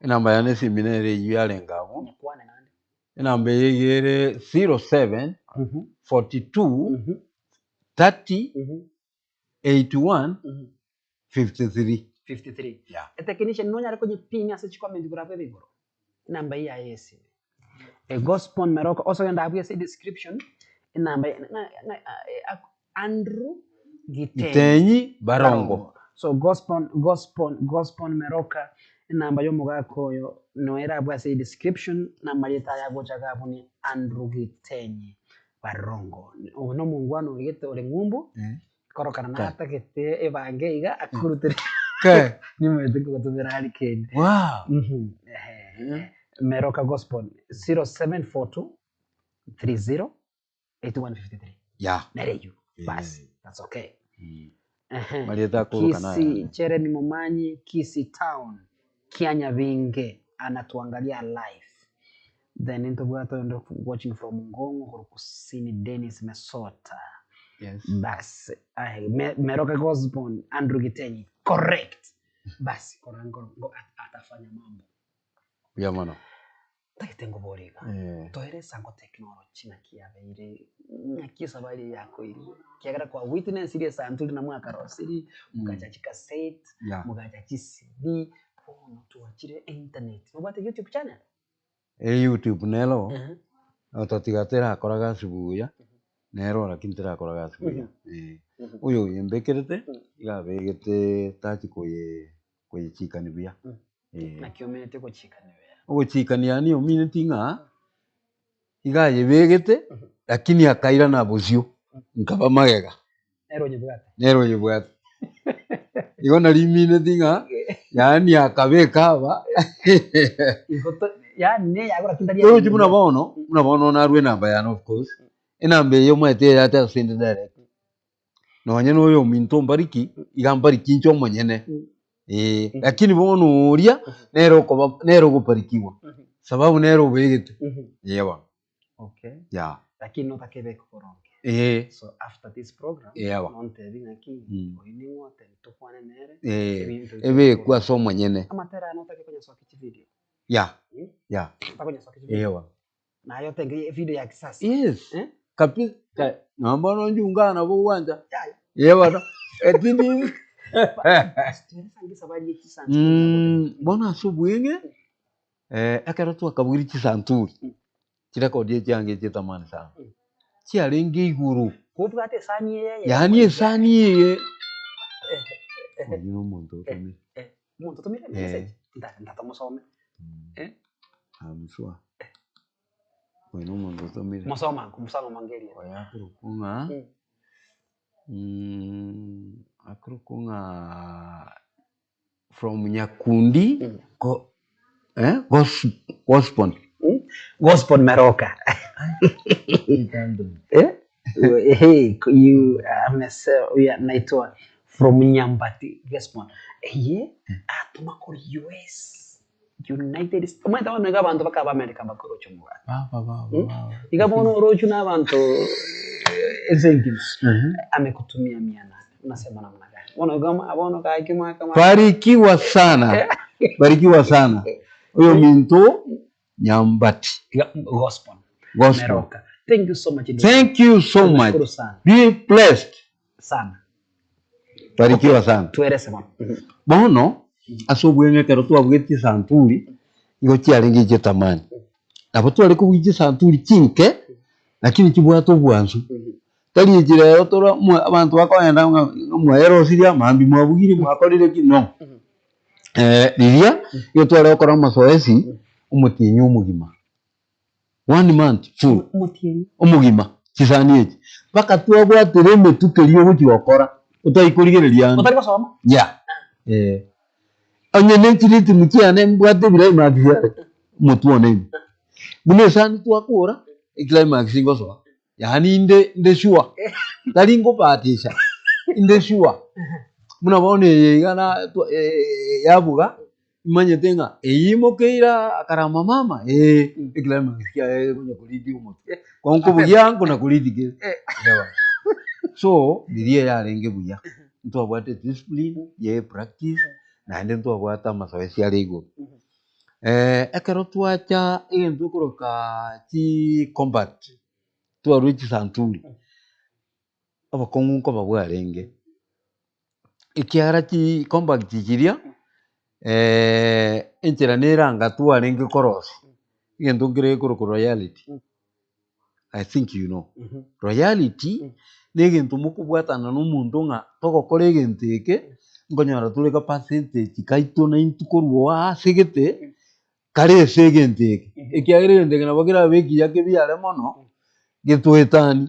Enamba yane esimi nere eyio yarenge abwo. Nyekwane naende. Enamba eye iga ere 07 42 30 81 53. 53. Yeah. Etechnician nonyare konyepin ase chicomment igoro abwo ebe igoro. Enamba eye yaye esime. Egospon Meroka osogende abwo ase edescription enamba eye na- na- na- Andrew Gitenyi. Gitenyi Barongo. So Gospon Gospon Gospon Meroka enamba ya omogaka oyo noyo ere abwo ase edescription na amarieta aye agocha iga abwo ni Andrew Gitenyi Barongo. Oyo na omongwana origete ore ng'umbu. Korokana Ka. natagete ebange iga akorutere Ke. nimanyete nkogotomera aria kende. Wow. Mhm, ehe. Meroka Gospel 0742 30 8153 Yeah. nere eywo Eh, bas nere. that's okay. Mm. Ehe. Marieta akoroka naye Kisii ane. Jeremy Momanyi Kisii town Kianyabinge anatuangalia live then ntobwate oyonde watching from Ngong'o korwa Kusini Dennis Mesota Yes. bas aye Me- Meroka Gospel Andrew Gitenyi correct bas kora ngo ngo at- atafanya mambo Mbuya mono. Ntagete ngoborie iga, Eh. toire esango technology naki yabeire ng'aki esabari eye yakoirire, ekiagera kwa witnessiri esanturi na mwakarosiri, mogacha chikaseti, Yeah. mogacha chi-cd, bono twachire internet, nobwate youtube channel? Eyoutube nero, Ehe. otatiga terakora gasi buya, nero lakini terakora gasi buya, eh. Mhm. Oyo oyembekerete, iga abegete tachi koye koyechikani buya. Eh. Naki omenyete gochikani buya. Ogochikani yaani omineti ng'a iga ayebegete lakini akairana bosio nkaba magega. Nere onyebwate. Nere oyebwate. Igo nari imineti ng'a yaani akabeka aba Igo to yaani neyagora lakini tari Torochi buna bono, buna bono narue enamba yane of course, enamba eye omanyete eyacha ase inde direct. Nonye na oyominto mbariki, iga mbariki inche omonyene, eh, lakini bono oria nere okoba nere ogobarikigwa, sababu nere obegete, eh bono, Okay. yeah. Lakini notakebeka oboronge. Eh, So after this program, Eh, aba. nontebi ng'aki, Mm. oyi ning'o otebi tokwane nere, eh, ebinto ebekwe ase omonyene, Amatera aya notake konyasokia chivideo. yeah, Mm. yeah, Otakonyasokia chivideo. eh bono. Naye otenge evideo ya kisasa. Yes, Eh? kabisa, ka- nonye bono njunga nabo ogwancha, Yaya. eh bono, etindi Basi tueleza ngesabari ye chisanti. Mm, bono ase obweng'e, ekero twakabugirie chisanturi, chirekodi echiange echi'etamani sana, chiarenge igoro, Kobwate esani eye eye. yaani esani eye, oyio na omonto otomire. Omonto otomire message, nta ntatomosome. Eh? I'm sure. Oyo na omonto otomire. Mosoma ango, mosoma mange erieta. Oyo akorokwa ng'a akorokwa ng'a from Nyakundi go eh gos Gospon. Gospon Meroka. Eh? Hey, you amesema huyu anaitwa from Nyambati Gospon. Eye atoma kori US. United States. Omanyete bono iga abanto bakaba America mbakoroche omogati. Baba baba Mm. baba. Iga bono orochwe na abanto ense engima. Amekutumia mia nane. Unasema namna gani? Bono iga bono gaki mwaka mwaka. Barikiwa sana. Barikiwa sana. Oyo minto Nyambati. Iga gospel. Gospel. Meroka. Thank you so much. ndugu. Thank you so much. Tunashukuru sana. Be blessed. Sana. Barikiwa sana. Tueleze bono. Bono ase obweng'e ekero twabugetie chisanturi igo chiarenge chi'etamani. Nabo tware kobugia chisanturi chinke lakini chibwate obwansu. Tari echi rero tora mwa abanto bakogenda ng'a mwaerosirie amaambia mwabugirie mwakorire ki no. Riria igo tware gokora amasoesi omotienyi omogima, one month full, Omotienyi. omogima chisani echi, mpaka twabwatire emetuko eria ogochi gokora otari korigereria ande. Otari gosoma? Yeah, eh. Onye ne chiritimu chiane mbwate ebilaimaki biane omotwe one ime, buna esani twakora, eclimax ngosoa, yaani inde inde sure, tari ngobahatisha, inde sure. Buna bono eye iga na twa yabuga, imanyete ng'a eyio imokeire akarama mama eh, eclimax kiaye ekonya koridi omotwe, ko nkobugia nkona koridi kere, eeh. So, riria yarenge buya, ntwabwate discipline ya epractice, naende ntwabwate amasoesi are igoro. Ekero twacha egento okoroka chicombat, twarwa chisanturi, obokong'u nkoba bwarenge, ekiagera chicompact chiria, enchera nere anga twarenge korosia, egento nkere gekorokwa royalty, I think you know. Royalty, na egento mokobwatana na omonto ng'a togokora egento eke, nkonyora tore ka percentage kaito naintwe korwa oo ase gete, kare ase egento eke. Ekiagera egento eke nabo kerabe ekiya kebiare mono, getoetanie.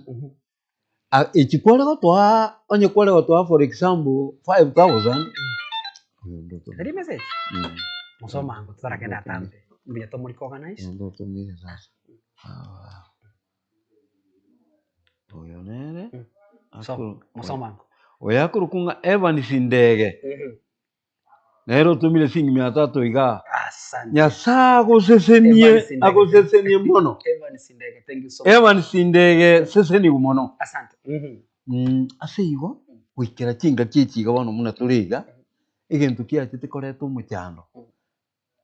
Ah, echi kware gotoa onye kware gotoa for example 5000 Tari message? Mosoma ango totaragenda atambe. Mbuya tomorikoganize. Onde otomire sasa. Ah. Oyo nere So, akoro- mosoma ango. oyo akorokwa ng'a Evans Ndege nere otomire siringi mia tatu igaa. Asante. Nyasae agosesenie Evans Ndege. agosesenie mono. Evans Ndege, thank you so much. Evans Ndege seseniwu mono. Asante. Mhm. Ase igo goikera chingaki echi iga bono buna tore iga, egento kiachete koreta omochando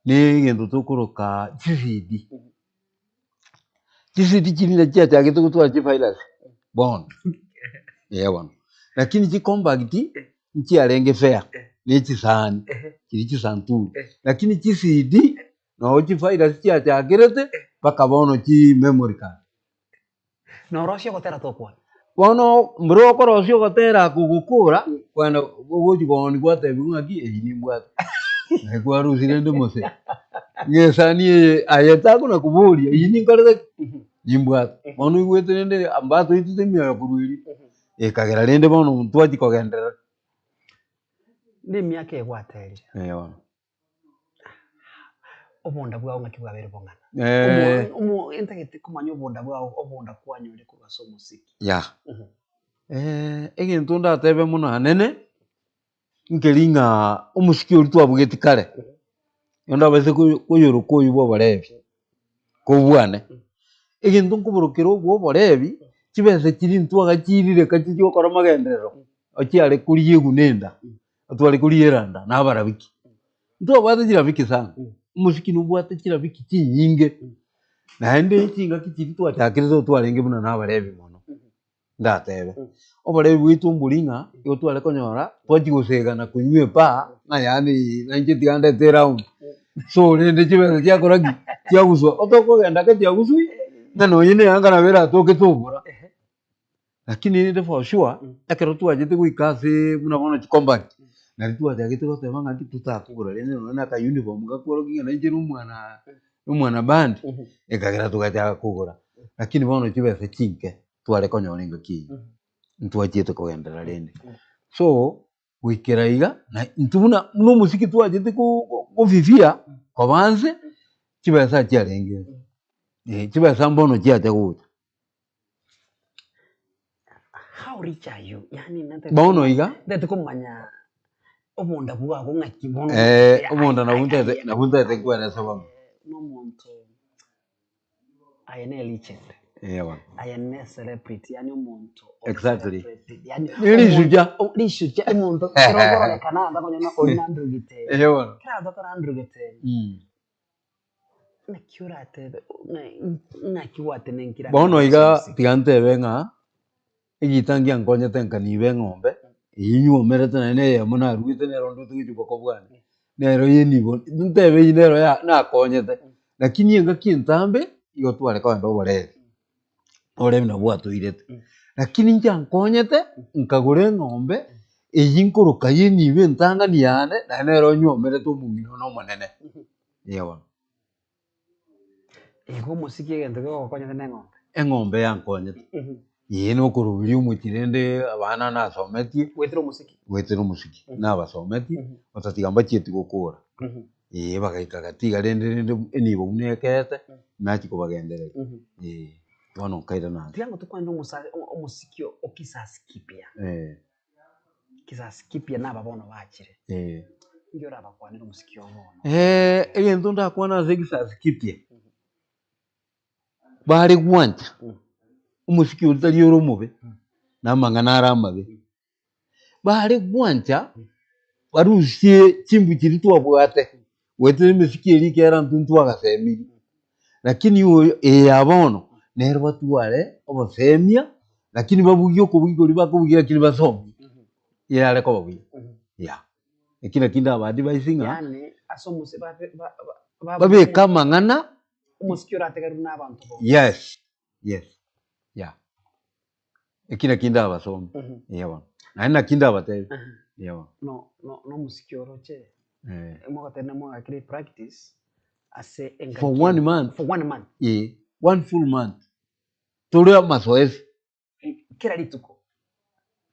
na egento tokoroka chisidi. Chisidi chiria nachi chiachagete gotwara chivirus bono, eh bono. Lakini chicompact nchiarenge fair na echisani chiria chisanturi, lakini chisidi noo chivirus chiachakerete mpaka bono chimemory card. Norosie ogotera tokwana. Bono mboro okorosia ogotera aka ogokora, kwagenda ogochi kooni gwatebiwa ng'aki eyio nimbwate. Naye kwarusia rende mose, ng'a esani eye aye takona koboria eyio ninkorete ki? Nimbwate. Bono oigwete rende mbatoitete emioyo korwa erio, ekagera rende bono ntwachia kogenderera. Nemiaka egwaterire. Eh bono. Obonda bwao ng'aki bwabeire bong'ana? Ntagete komanya obonda bwao, obonda kwanyorire korwa ase omosiki. Yah. Egento ndatebe mono anene, nkeri ng'a omosiki oria twabugeti kare, ekero ndabase koyoroka oywo bwa oborebi, kobwane, egento nkoborokera obwo oborebi, chibesa chiria ntwagachirire kachi chiokora amagenderero, ochiare koria eguna enda. Tware koria eranda na abarabiki. Ntwabwate chirafiki sana, omosiki nobwate chirafiki chinyinge, naende chingaki chiria twachakire twarenge buna na abarebi mono, ndatebe. Oborebi bwaito mbori ng'a igo tware konyora twachia gosegana konywa ebaa ng'a yaani nainche tiga ndete eround, so rende chibesa chiakora ki? Chiaguswa, otokogenda ake chiagusui, ng'a nonye na eyanga nabo eratoke togora. Lakini rende for sure, ekero twachete goika ase buna bono chicompany, nari twachagete goteba ng'a ki totakogora rende nonye na aka uniform gakworokia ng'a nainche na omwana na omwana band, ekagera togachaka kogora. Lakini bono chibesa chinke tware konyora engaki eywo, ntwachiete kogenderera rende. So, goikera iga, na intwe buna buna omosiki twachete ko- ko- kofifia, koba nse, chibesa chiarenge, chibesa mbono chiacha gocha. How rich are you? Yaani natagete Bono komanya- iga. ntagete komanya obonda bwago ng'aki bono. Eh, obonda nabwo ntagete nabwo ntagete nkwerese bono. Nomonto aye ne legend. Eh bono. Aye ne celebrity yaani omonto ore Exactly. celebrated, yaani Ne risuja. omonto- o- risuja omonto ekero okororekana abanto bakonyora ng'a oria na Andrew Giteri. Eh bono. Ekero abanto bakora Andrew Giteri. Naki oratebe ng'a ng'aki gwatenenkire ase Bono iga omosiki? tiga ntebe ng'a egita ngiankonyete nkaniba eng'ombe, eyio nywomerete naende na eyemo naruete nero ndwete gochia boko bwane, nero yenibo ntebe eyio nero ya nakonyete, lakini engaki entambe igo tware kogenda oborebi, oborebi nabwo bwatoirete. Lakini inche ankonyete nkagora eng'ombe eyio nkoroka yenibo entang'ani yane naende nero nywomerete omong'ina one omonene. Eeh bono. Igo omosiki egento kegokonyete na eng'ombe. Eng'ombe yankonyete, ee na okoroberia omochie rende abana nasometie, Goetera omosiki. goetera omosiki, nabasometie, otatiga mbachieti gokora, ee bagaika gati iga rende rende enibo buna ekeete, nachia kobagendereria, ee bono nkairana nse. Tiga ngotokwanere omosa omosiki o kisasi kipya. Kisasi kipya naba bono bachire. Inki orabakwanere omosiki oo bono? Egento ndakwane ase ekisasi kipya, bare gwancha omosiki oria tari ore omobe, na amang'ana are amabe. Bare gwancha barusie chimbu chiria twabwate, goetera emesiki eria ekero intwe ntwagasemirie, lakini oyo eye ya bono, nero batware obosemia, lakini babugie okobugia koria bakobugia lakini basomie, eyare koba buya, yeah. Eki naki ndaba advise ng'a, Yaani ase omose babe ba- ba- babeke amang'ana, omosiki orategererwe na abanto bonsi. yes, yes, yeah. Eki naki ndabasomie, eeh bono. Naende naki ndabatebie, eeh bono. No no nomosiki oroche, mogoteba mwagakire epractice ase engaki For one month. For one month. Eeh, one full month, tore amasoesi. Kera rituko.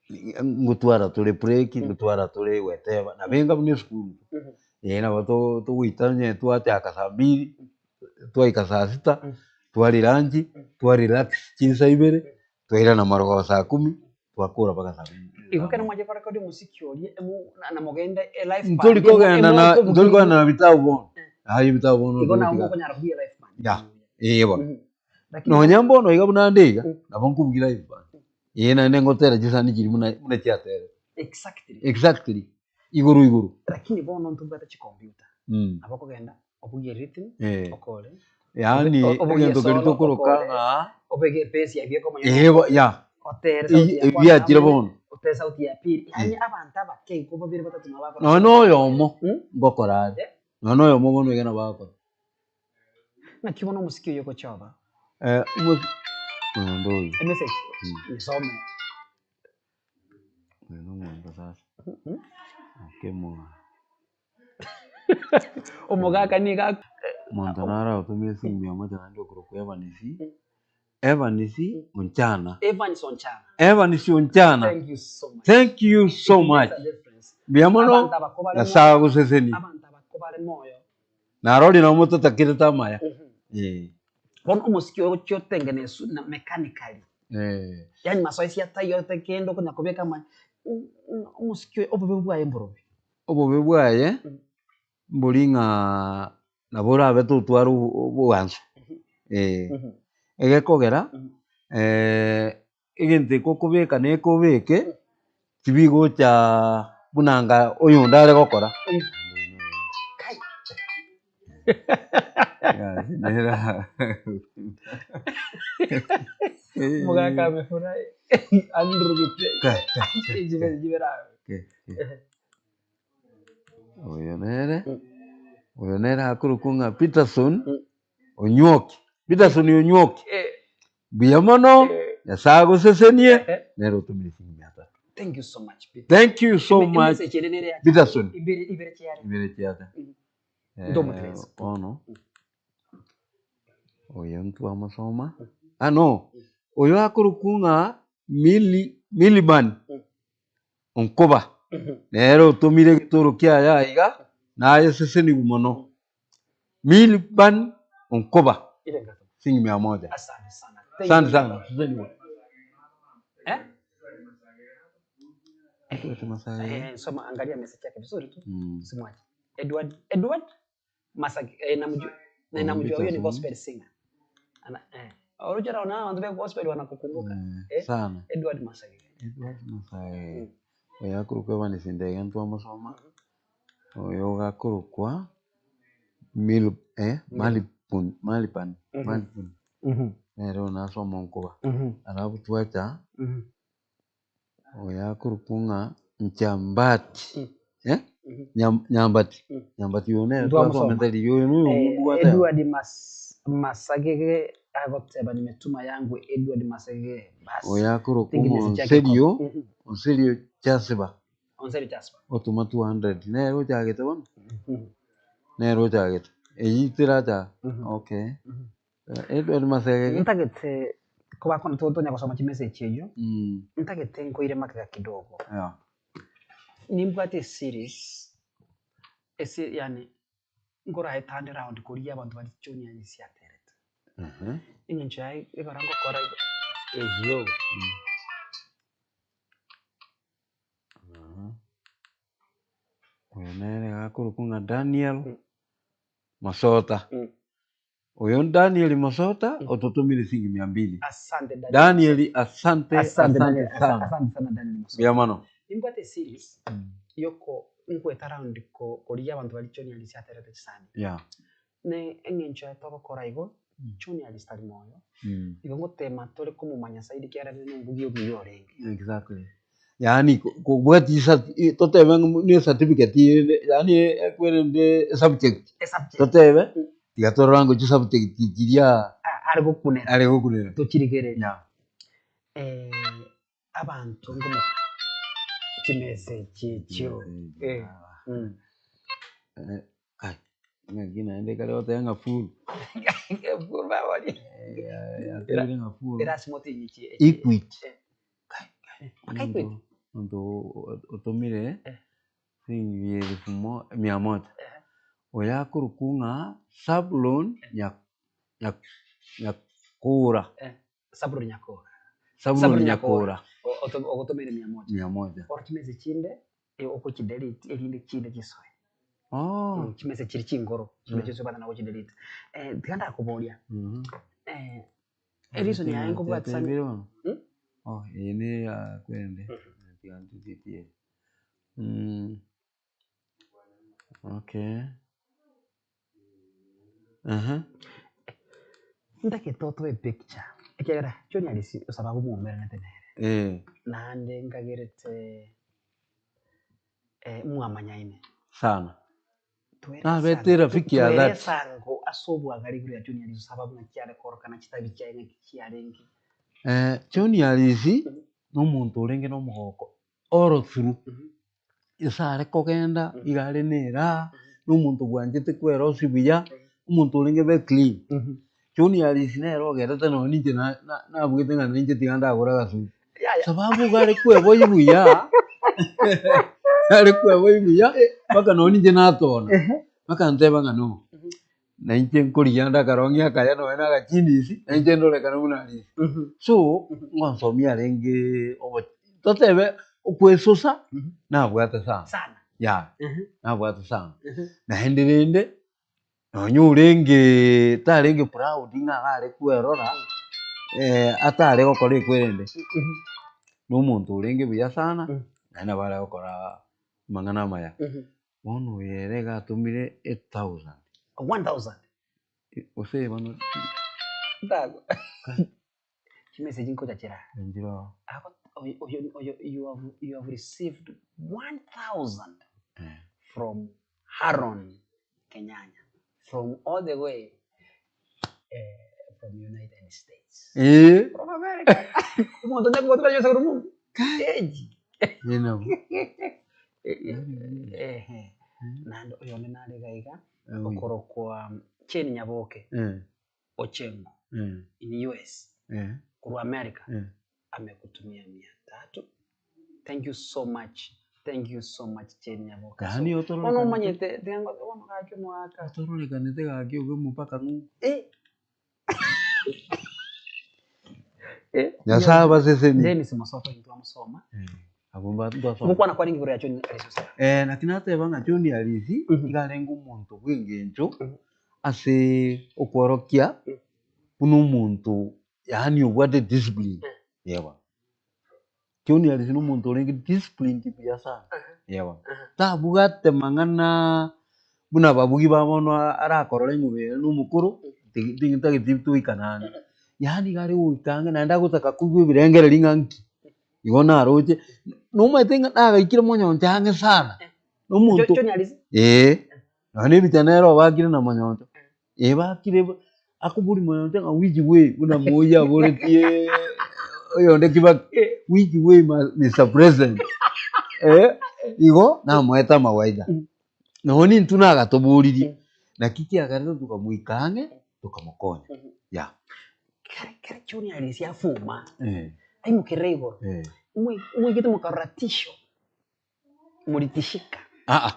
Ngotwara tore break, ngotwara tore gweteba, nabo enga buna esukuru, eh nabo togoita onye twachaka saa mbiri, twaika saa sita, twaria lunch, twa relax chinsa ibere, twairana marogoba saa kumi, twakora mpaka saa kumi. Igo ekero mwachire korekodi omosiki oria, emo na namogenda elife band, Ntori kogenda na emo ntori kogenda na vitabu bono, aye ebitabu bono Igo nabo togotiga. mokonyara kobugia live band. Ya, eh bono. Lakini Nonya mbono iga buna nde iga, nabo nkobugia live band. Ee naende ngotera chisani chiria buna buna chiaterete. Exactly. Exactly, igoro igoro. Lakini bono ntobwate chicomputer, Mm. nabo okogenda obugie rhythm, Eh. okore, Yaani Obugie egento keria solo, tokoroka okore. ng'a obeke ebass yago ekomanya eh bo ya, otere sauti ya ebi kwanza biachire namene, bono. otere sauti ya pili, yaani abanto abake igo babere batato nabo bakora. Nonya na oyomo Mm. ngokora are, Eh. nonya na oyomo bono iga nabo agokora. Naki bono omosiki oyio ogochia oba? Eh, omosi oyo oyo. Emessage, nyesome. Oyo nomonto sasa. Okemoa. Omogaka nigo ak- Omonto naro agotomire esimu ya mocha naende okorokwa Evans, Evans Onchana. Evans Onchana. Evans Onchana. Thank you so much. Thank you so It much. makes a difference. Mbuya mono, Abanto abako bare Nyasae moyo. agosesenie. Abanto abako bare moyo. Narorire nabo mototakirete amaya. Eh. Bono omosiki oyo ogochia otengene esu na mechanically. Eh. Yaani masoesi ataiyo ate kende okonya kobeka ama omosiki oyo obobe bwaye mborobi. Obobe bwaye mbori ng'a nabo orabe totware obwansu, eh. Egekogera egento eke okobeka na eke obeke, tibigocha buna anga oyonde are gokora. Omogaka amefurahi andurugete Oyo nere, oyo nere akorokwa ng'a Peterson Onywoki, Peterson Onywoki, mbuya mono, Nyasae agosesenie, nere otomire chiringi mia tatu. Thank you so much Peter. Thank you so Eme- much emessage ere nere yacha. Peterson. Ibere ibere chiare. Ibere chiate. Ndomoteresa. Bono oyo ntwamosoma, ah no, oyo akorokwa ng'a Milly Milliman Onkoba, nere otomire egetoro kiaye aiga, naye sesenigwe mono. Milban Onkoba, shilingi mia moja. Asante sana. Asante sana, sesenigwe. Eh? Edward Masai. Eh, soma angalia message yake vizuri tu. Mm. Usimwache. Edward Edward Masaki eh, namjua na namjua huyo ni gospel singer. Ana eh Orucha naona abantu be gospel wanakukumbuka. Eh, Eh? sana. Edward Masaki. Edward Masai. Oyo akorokwa Evans Ndege ntwamusoma, oyo gakorokwa Mil eh, Malipun Malipan Malipun nere oyo nasoma nkoba. Alafu twacha oyo akorokwa ng'a Nchambati eh, Nyambati Nyambati oyo nere Ntwamusoma. twasomete riria oyo noyo Eh, omonto gwateba. Edward Mas Masagege agoteba nimetuma yangu Edward Masagege basi. Oyo akorokwa Tingi message yake Onserio iko. Mhm. Onserio Chasiba Onserio Jasper. otoma 200 nere ochagete bono Mhm. nere ochagete eyio teracha Mhm. okay Mhm. Edward Masegege Ntagete kobakona tonya gosoma chimessage eyio mm. ntagete nkoire magega kidogo yeah. nimbwate eseries ese yani nkoraetande round koria abanto baria junior siaterete Mhm. eng'encho yaye ekero ngokora igo eyio Aha. Oyo nere gakorokwa ng'a Daniel Masota. Mm. Oyo Daniel Masota ototomire shilingi mia mbili. Asante Daniel. Daniel asante Asante asante Daniel. Asa- sana. Asante sana Daniel Masota. Mbuya mono. Nimbwate eseries yoko nkweta round ko koria abanto baria junior siaterete chisani Yeah. ne eng'encho yaye togokora igo junior tari moyo igo ngotema tore komomanya zaidi kiagera nere nombugi omuya orenge. Exactly. Yaani kobwati totebe ng'a ne certificate ere yaani ekwerende esubject. Esubject. Totebe tiga torore ango chisubject chiria Are gokunera. are gokunera. Tochirigereria. Yeah. Abanto ngomo chimessage echio. Eh. Ai, ng'aki naende ekare goteba ng'a full. Full babori. Yatebire ng'a full. Erasima otinyichie. Equity. Mpaka Equity. Omonto otomire siringi elfu mia moja, oyo akorokwa ng'a Sabulon Nyakura. Sabulon Nyakura. Sabulon Nyakura. Ogotomire mia moja. Mia moja. Oro chimesa chinde ogochidelete erinde chinde chisoe. Chimesa chiria chingoro chinde chisoe bado nagochidelete. Tiga ndakoboria, ereason yaye nkobwate sana. Oh, eye ne eya kwende, tiga ntigetie. Okay. Ehe. Ntagete otoe epicture, ekiagera John Arisi osababu mwaumeranete nere, Eh, naende nkagerete mwamanyaine. Sana. Nabete erafiki ya Twere dhati. esango ase obwagare igoro ya John Arisi osababu ng'aki are korokana chitabi chiaye ng'aki chiarenge. John Arisi nomonto orenge nomogoko all through. Ase are kogenda iga are na eraha, na omonto bwanchete kwerosia buya, omonto orenge very clean. John Arisi nere ogerete nonye ninche nabugete ng'a ninche tiga ndagore agasuti. Sababu iga are kweboyia buya, are kweboyia buya mpaka nonye ninche natona, mpaka nteba ng'a no, na inche nkorigia nde akarong'i akaya nonye na agachinisi, na inche ndorekane buna Arisi. So, ngonsomia arenge obo totebe okwesosa nabwate sana, Sana. yaya, nabwate sana. Naende rende. Nonya orenge tarenge proud ng'a iga are kwerora, atare gokora ekwerende, na omonto orenge buya sana, naende nabo are gokora amang'ana amaya. Bono oyo ere iga atomire eight thousand. 1000. Gose bono Ntago. Chimessage nkocha chire aa. Nchire oo. Ago oyo oyo oyo you have you have received 1000 from Haron Kenyanya from all the way from United States. Eeh. From America. Omonto onde akogotumera chibesa korwa ng'umbu. Eji. Eeh nabo. Ehe. Naende oyonde nare iga iga, okorokwa Jane Nyaboke. Ochengo in US korwa America amekutumia mia tatu thank you so much thank you so much Jane Nyaboka Yaani so otororekane bono omanyete tiga ngote bono gaki omogaka Otororekanete gaki obe omopaka ng'o? Eh eh Nyasaye abasesenie. Dennis Mosoka intwe twamosoma Abwo mba ntwasoma. Gokwana kwarenge igoro ya John Arisi Osaba. Eh, naki nateba ng'a John Arisi iga arenge omonto bw'engencho ase okworokia buna omonto yaani obwate discipline yebo. John Arisi na omonto orenge disciplined buya sana yebo. Tabwate mang'ana buna ababugi ba bono arakorore ng'a oyo na omokoro ntageti toikane ang'e. Yaani iga are goika ang'e naende agotaka koigwa ebirengererio ng'a nki. Igo naroche, nomanyete ng'a nagaikire monyoncho ang'e sana, na omonto John Arisi? eh, nonya na ebicha nere obakire na monyoncho, eh bakire bo akoboria monyoncho ng'a which way buna moi aboretie oyonde Kibaki, which way Mister President, eh, igo namoete amawaidha. Nonya nintwe nagatoboririe, naki kiagerete tokamoika ang'e, tokamokonya, yeah. Kere kere John Arisi afuma, aimokerere igoro, mwaigete mokarora tisho, moritishika. Aa,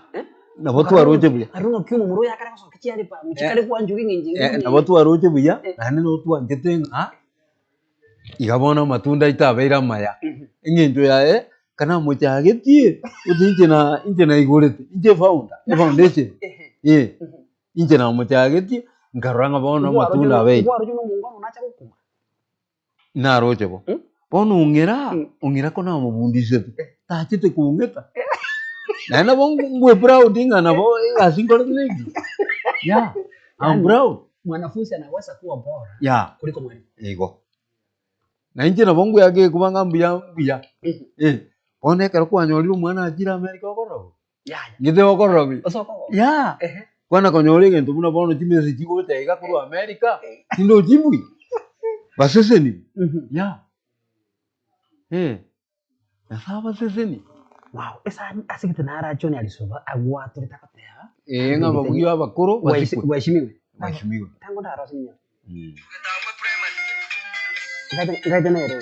nabo twaroche buya. Aroro ng'aki omomura oyo akare gosoka chiaripamu chikare kwanchwa eng'encho Eh, nabo twaroche buya, naende nabo twanchete ng'a iga bono amatunda aito abeire amaya. Eng'encho yaye, ekero namochagetie, gose inche na inche naigorete, inche efounder, efoundation, eh, inche namochagetie, nkarora ng'a bono amatunda abeire. Nkwaroche nomongwana nacha gokuma. Naroche bo. Bono ong'ira, ong'ira ko namobundisete, tachete kong'eta. Naende nabo ngwe proud ng'a nabo egasi nkorete nengiya. Yeah, I'm proud. Mwanafunzi anaweza kuwa bora Yeah, kuliko mwalimu. igo. Na inche nabo ngweaka egekuba ng'a mbuya mbuya. Eh, bono ekero kwanyorire omwana achire America okorora bo? Yaya. Ng'ite okorora buya. Osoka ogo. Yeah. Ehe. Kwana konyora egento buna bono chimesa chigocha iga korwa America, tindochi mbuya. Baseseni. Yeah. Eh. Nyasae abaseseni. Wow, esani ase egete narache one Alisuba agwatorete agoteba. Eh, ng'a ababuya abakoro basikwe. Waheshimiwe. Waheshimiwe. Tango ndarose ninyore. Ngaite ngaite nere.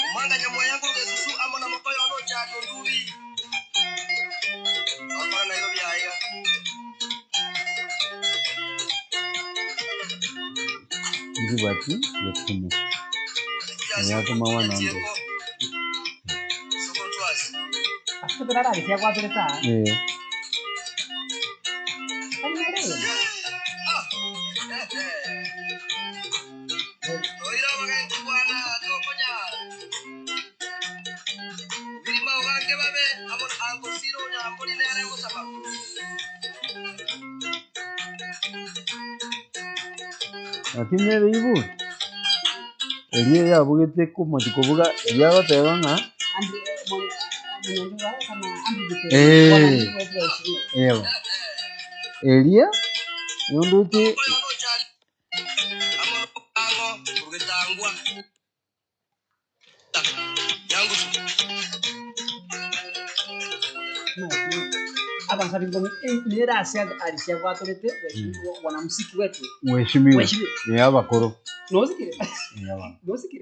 Omwana nyamwaya nkoruga esusu amo na mokoyo one ocharia ondubi. Gokora Nairobi aiga. Ribati getumo. Oyatoma 100. Eh. Lakini nere ibu, eria yabugete komochi kobuga, eria agoteba ng'a eh, ewa, eria yondoche. Mheshimiwa, eh abakoro.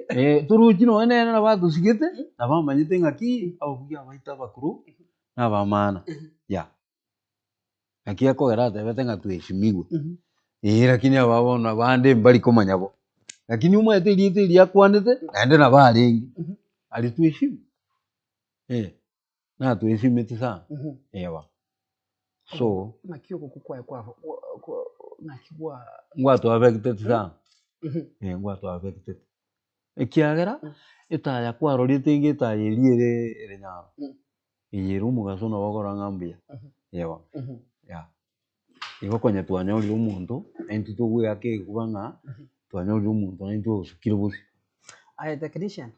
Eh, toruchi nonye nere nabo atosigete, nabo amanyete ng'aki ababuya abaito abakoro na abamana, yeah. Naki ekogera atebete ng'a tuheshimiwe, eh lakini aba bono abande mbari komanya bo, lakini omanyete erieta eria akwanete naende nabo arenge, aria tuheshimu, eh, natuheshimeti sana, ewa. So, Naki ogokwa kwaye kwa naki gwa. Ngwatoaffected sana, eh ngwatoaffected, ekiagera etaya kwarorete enga etaya eria ere ere nyaro. Eye ere omogaso nabo okorora ng'a mbuya, ewa, yeah. Igo konya twanyorire omonto, naintwe togoeaka egekuba ng'a twanyorire omonto naintwe osukire bosio. Aye technician,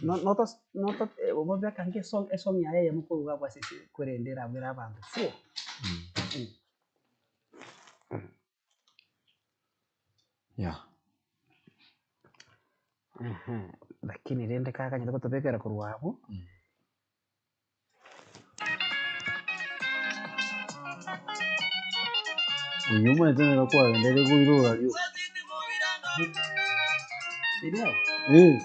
no- notos noto obobeka nge esong esong yaye eyemo korwa iga abwo ase ase korende erabwere abanto full. Yeah. Lakini rende kaganyete gotobekera korwa abwo. Oyio omanyete nere kwagenderire koira orario. Eh.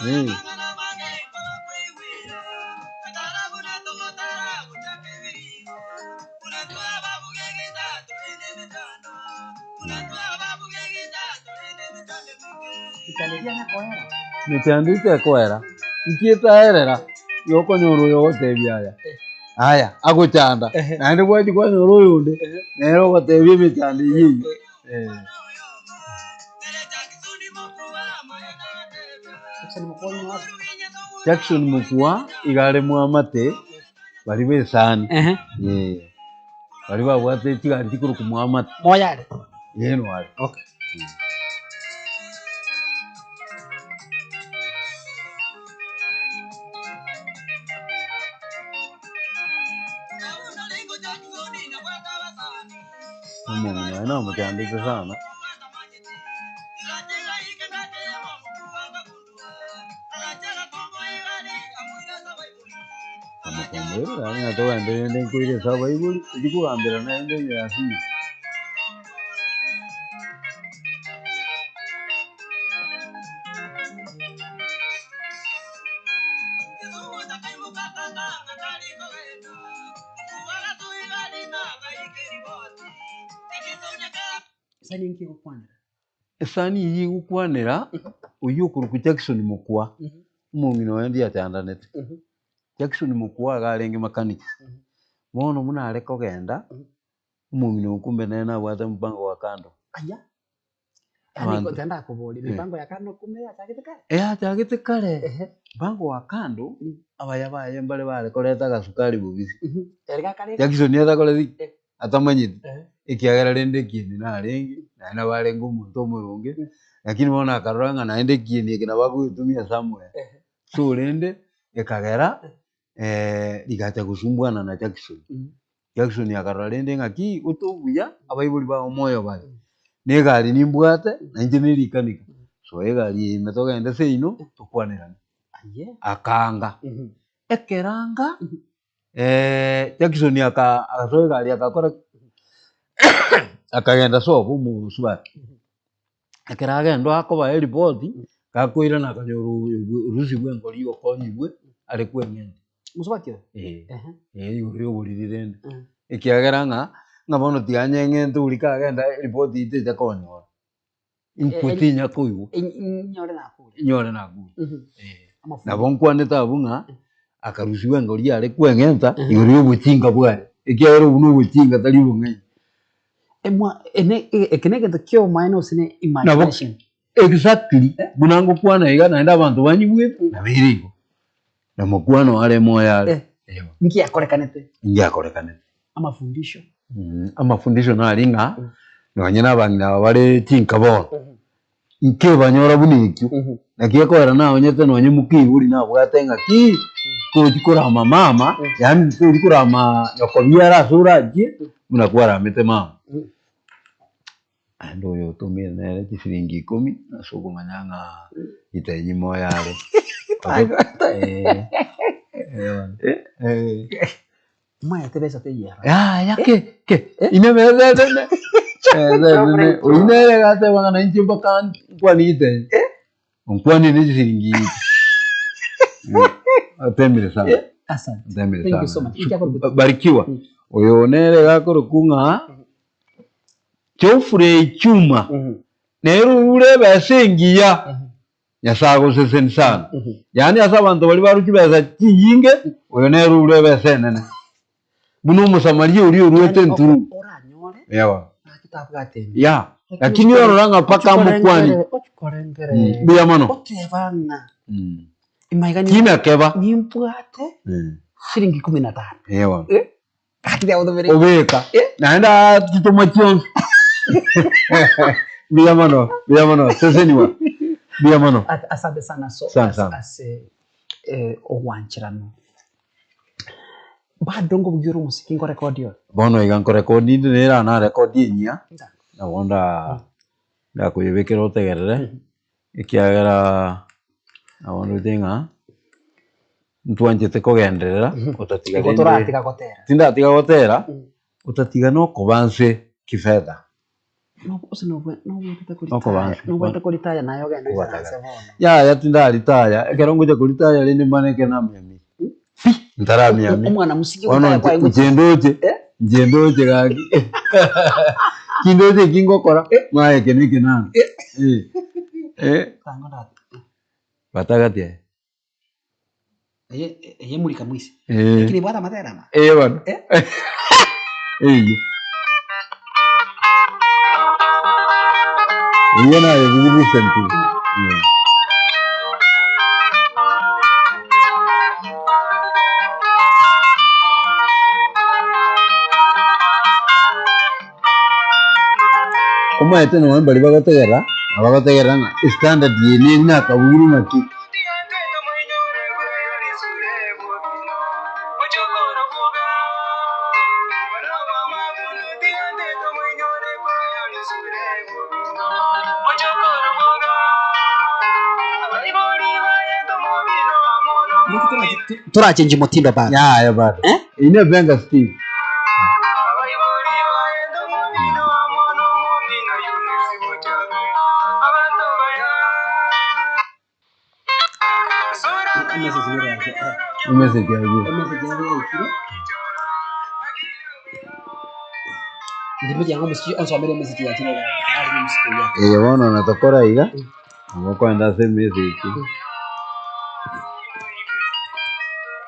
Eh. Mechando tekoera, inki etaerera? Igo okonyora oyo ogotebia aya, aya agochanda, naende gwachia kwanyora oyonde, nere ogotebia emechando eyio eyio eh. Jackson Mokua iga are mwamate baria ba esani, eh, baria babwate chigari chikorokwa mwamate. Ee noare. Omong'ina oye namochandete sana. Nkamokombora ng'a togende rende nkoire ase abaibori, tochia kogambera naende ime ya siri. Esani eyio egokwanera oyio okorokwa Jackson Mokua, omong'ina oye ndiachandanete. Jackson Mokua iga arenge mechanics, bono buna are kogenda, omong'ina oyo kumbe nere nabwate mpango wa kando. Abanto Eyachagete kare, mpango wa kando, abaya baye mbare bare koreta agasukari bobisi. Jackson atakoreti ki? Atamanyeti, ekiagera rende ekieni narenge, naende nabo arenge omonto omoronge, lakini bono akarora ng'a naende ekieni eke nabo akogetumia somewhere. So rende, ekagera rigacha gosumbwana na Jackson. Jackson akarora rende ng'aki, gote obuya, abaibori bao moyo bare, na egari nimbwate, na inche nerikanika, soa egari eye ime togende seino, tokwanerane. Aye. Akaanga. Ekero anga, Jackson aka agasoa egari agakora ki? Akagenda sobo omosubati. Ekero agenda akobaa eripoti, gakoirana akanyora orusia bwa engori okonyigwe are kweng'enta. Mosubati oyo? Eeh, Ehe. eh igoro ya oboriri rende. Eh. Ekiagera ng'a, ng'a bono tiga nyeng'ente oria kagenda eripoti eyio techa konyora. Intwe Eh, tinya koigwa. Inyore nakure. Inyore nakure. Mhm. Eh. Amafungo. Nabo nkwanete abwo ng'a, akarusiwa engori yare kweng'enta Mhm. igoro ya obochinga bwaye, ekiagera obwo na obochinga tari obong'aini. Emwa ene eke na egento kia omoene gose ne Nabo imagination. exactly buna ngokwana iga naende abanto banyigwete nabo ere igo. Na mokwano are moyo are. Eh. Eeh. Nki yakorekanete? Inki yakorekanete? Amafundisho. Amafundisho nari ng'a nonye na abang'ina aba bare chinka bono, nkebanyora buna ekio, naki ekogera naonyete nonye mokeibori nabwate ng'a ki, tochi korama mama, yaani tochi korama nyoko biara ase orachie, buna kwaramete mama. Naende oyo otomire nere chisiringi ikomi ase okomanya ng'a gitenyi moyo are. Omanyete besa teiyo aroro. Yaya ke ke ine besa enene besa enene oyio nere agateba ng'a nainche mpaka nkwane gitenyi onkwanie ne chisiringi otemire sana Asante. otemire Thank you so sana much. Inki akorokwa? barikiwa oyo nere iga akorokwa ng'a Geoffrey Chuma nere orure ebesa engiya Nyasae agoseseni sana. Yaani ase abanto baria barwa chibesa chinyinge, oyo nere orure ebesa enene. Buna omosamaria oria oruete Yaani enturu. oranyore Ewa. gaki tabwate ende. Ya. Lakini orora ng'a mpaka amokwani. Ochikorengerere. Mbuya mono. Oteba ng'a Mm. imaiga Kina keba. nimbwate shilingi kumi na tano. Ewa. Eh? Gaki riagotoberire. Obeka. Eh? Naende achitoma chionsi. Mbuya mono, mbuya mono, seseniwa. Mbuya mono. Asante sana so Asante sana. ase eh, ogwancherana. Bado nkobugia ore omosiki nkorekodi ore. Bono iga nkorekodi inde nere narekodi enyia, Nda. nabo nda ndakoyebekera otegerere, ekiagera nabo ndoche ng'a ntwanchete kogenderera otatiga Igo rende toratiga gotera. tindatiga gotera, otatiga na okoba nse kifedha. Gose nobwatete Okoba nse. nobwate koritaya naye ogende Kobwata oisaranse bono. Yaya tindaritaya, ekero ngocha koritaya rende mbane ekero namiamire pi, ntaramiamia. Omwana mosike Bono gotaya kwaye inche ngochia. ndoche, Eh? inche ndoche gaki kindoche eki ngokora, mwaye eke na eke nano. Eh, eh, Tango ndate. batagati aye. Eye eye mulika mwizi. Eh. Lakini bwata amatera ama. Eh bono. Eh? Eyio. Eyio naye bubu recently. Yeah. Omanyete nonye mbaria bagotegerera, abagotegerera ng'a estandard eye neri nakabugire ng'aki. Torachenji motindo bado. Yaya bado. Eh? Eye ne benga still. Emessage yaye. Emessage nere yaikire. Ndimo yango musiki onsomere emessage yachire ari musiki ya. Eye bono natokora iga, nabo okoenda ase emessage.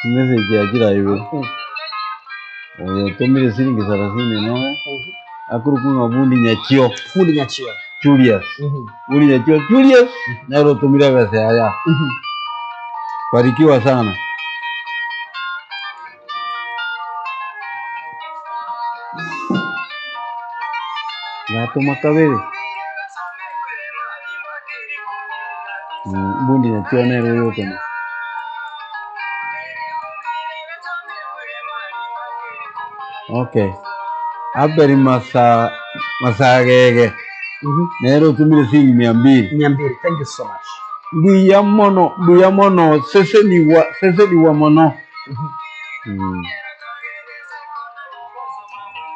Emessage yachire aye Oyo otomire siringi sarasini nere, akorokwa ng'a Bundi Nyachio Fundi Nyachio. Julius. Bundi Nyachio Julius, nere otomire ebesa yaye aa. Barikiwa sana. Natoma kabere. Bundi Nyachio nere oyo otoma. Okay. Abel Masa Masagege nere otumire siringi mia mbili. Mia mbili. Thank you so much. Mbuya mono, mbuya mono, sesenigwa, sesenigwa mono.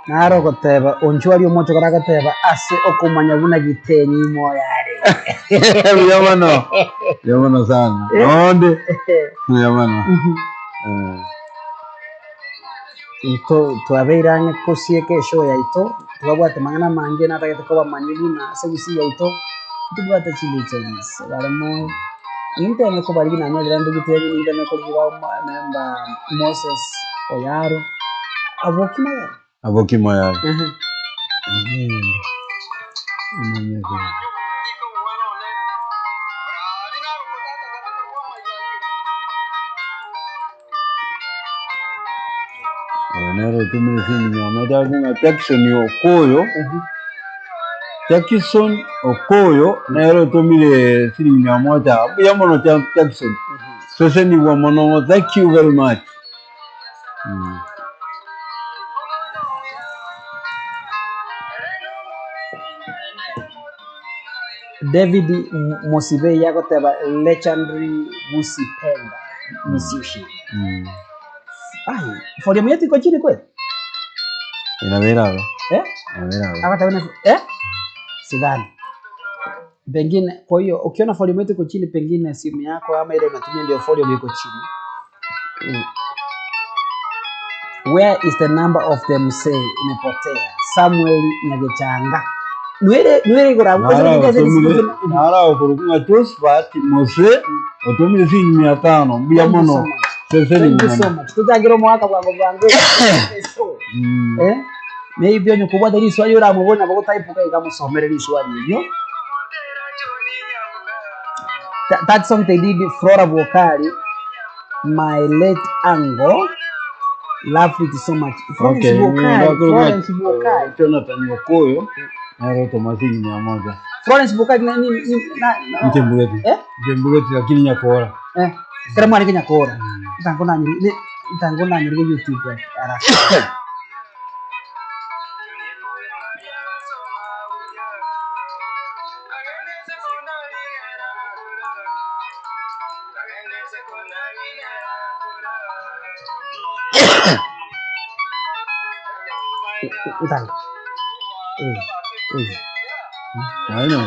Naro ogoteba, Onchwari omochokoro agoteba ase okomanya buna gitenyi imoyo are. Mbuya mono, mbuya mono sana. Nonde, mbuya mono. Eh. Into twabeire ang'e kosieka eshow yaito, twabwate amang'ana amange natagete kobamanyia buna ase gusii yaito, ntobwate chilegends bare moyo, ninteme kobarigia nanyorire ande gitebe ninteme korigia member Moses Oyaro, abwo ki moyare? Abwo ki moyare? Oyo nere otumire simu nyama chaku ng'a Jackson Okoyo, Jackson Okoyo nere otumire siringi mia moja, mbuya mono Jackson, sesenigwa mono thank you very much. David Mosibei agoteba legendary Gusii musician. Ai, volume yetu iko chini kweli? Inabera abo. Eh? Inabera abo. Agoteba na eh? Sidhani. Pengine kwa hiyo ukiona volume yetu iko chini pengine simu yako ama ile unatumia ndio volume iko chini. Where is the number of the mzee imepotea? Samuel Nyagechanga. Nwere nwere igoro abwo Nara otumire nara okorokwa ng'a Josephat Mose otumire siringi mia tano mbuya Thank you so mono much. seseni Thank you so mono. much. Tochakere omwaka bwango bwango. So, eh? Maybe onye kobwata riswali oramobone nabo gotaipuka iga amosomere riswali erio. That song they did Flora Bwokari my late uncle loved it so much. Florence Okay, Bwokari, ndakorokwa Florence Bwokari. Jonathan Okoyo nere otoma siringi mia moja. Florence Bwokari na ni ni na na Nchembugeti. Eh? Nchembugeti lakini nyakora. Eh, kera mwana kinyakora. Ntango nanyiri ne ntango nanyiri YouTube araka. Ntango. I know.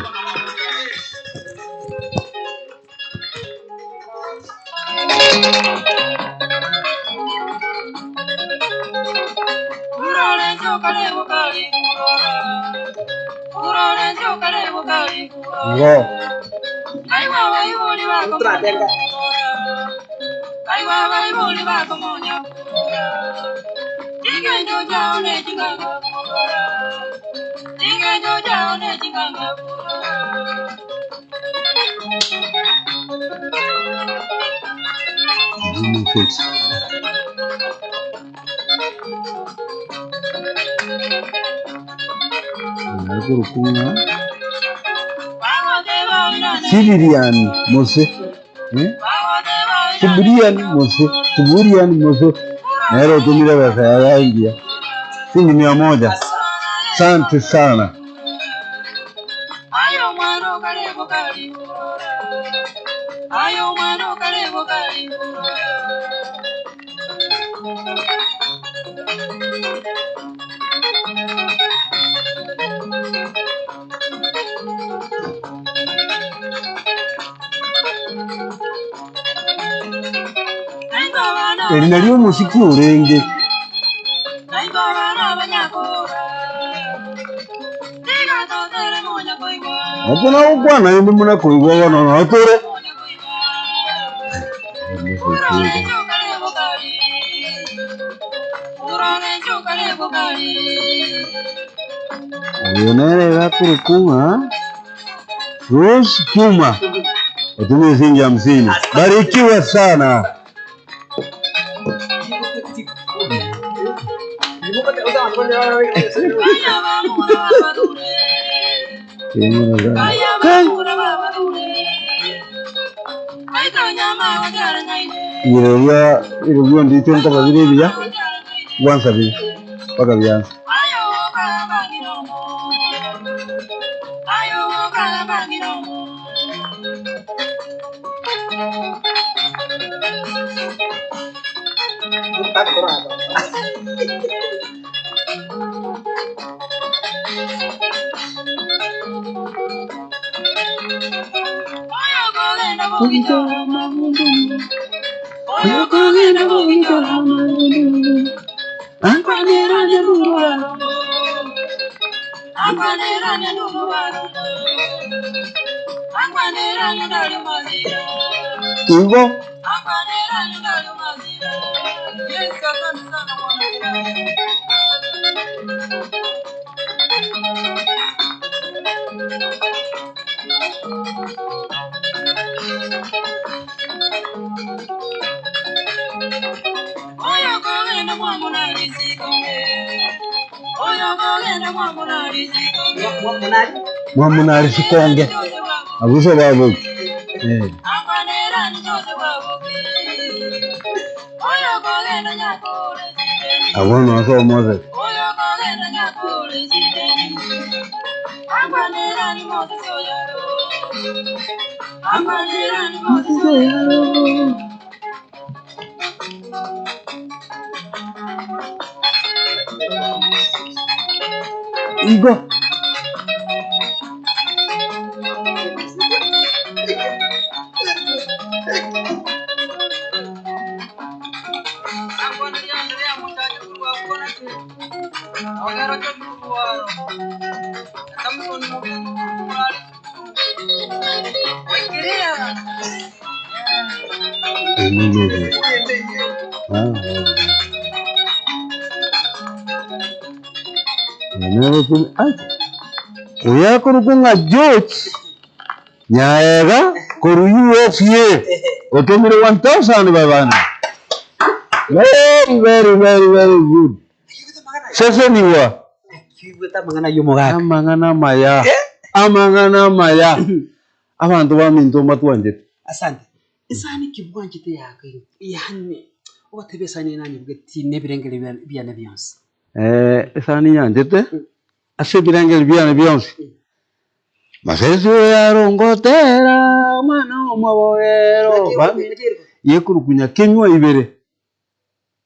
Igo. Fix. Nakorokwa ng'a Sibirian Mose eh? Sibirian Mose, Siburian Mose nere otumire besa yaye engiya siringi mia moja. Asante sana. Eri nario omosiki orenge. Nabo nagokwana inde buna koigwa bono noo tore. Oyo nere gakorokwa ng'a Rose Juma otumia shilingi hamsini. Barikiwa sana. Iroria iroria ondiche nkoba bire ebiya gwansa bire mpaka bianse. Igo. Mwamunari sikonge abuso baboki eh. Abwo nonse omose. Igo. Oyo akorokwa ng'a George Nyaega korwa USA otomire 1500. Very very very very good. Seseniwa. Amang'ana amaya. Amang'ana amaya. Abanto baminto mbatwanchete. Asante. Esani ki bwanchete yaka yaani ogoteba esani eye nanyebugetie na ebirengererio biane biane bionsi. Esani nyanchete ase ebirengererio biane bionsi, Masese oyo arongotera omwana omobogero yekorokwa Nyakenywa ibere.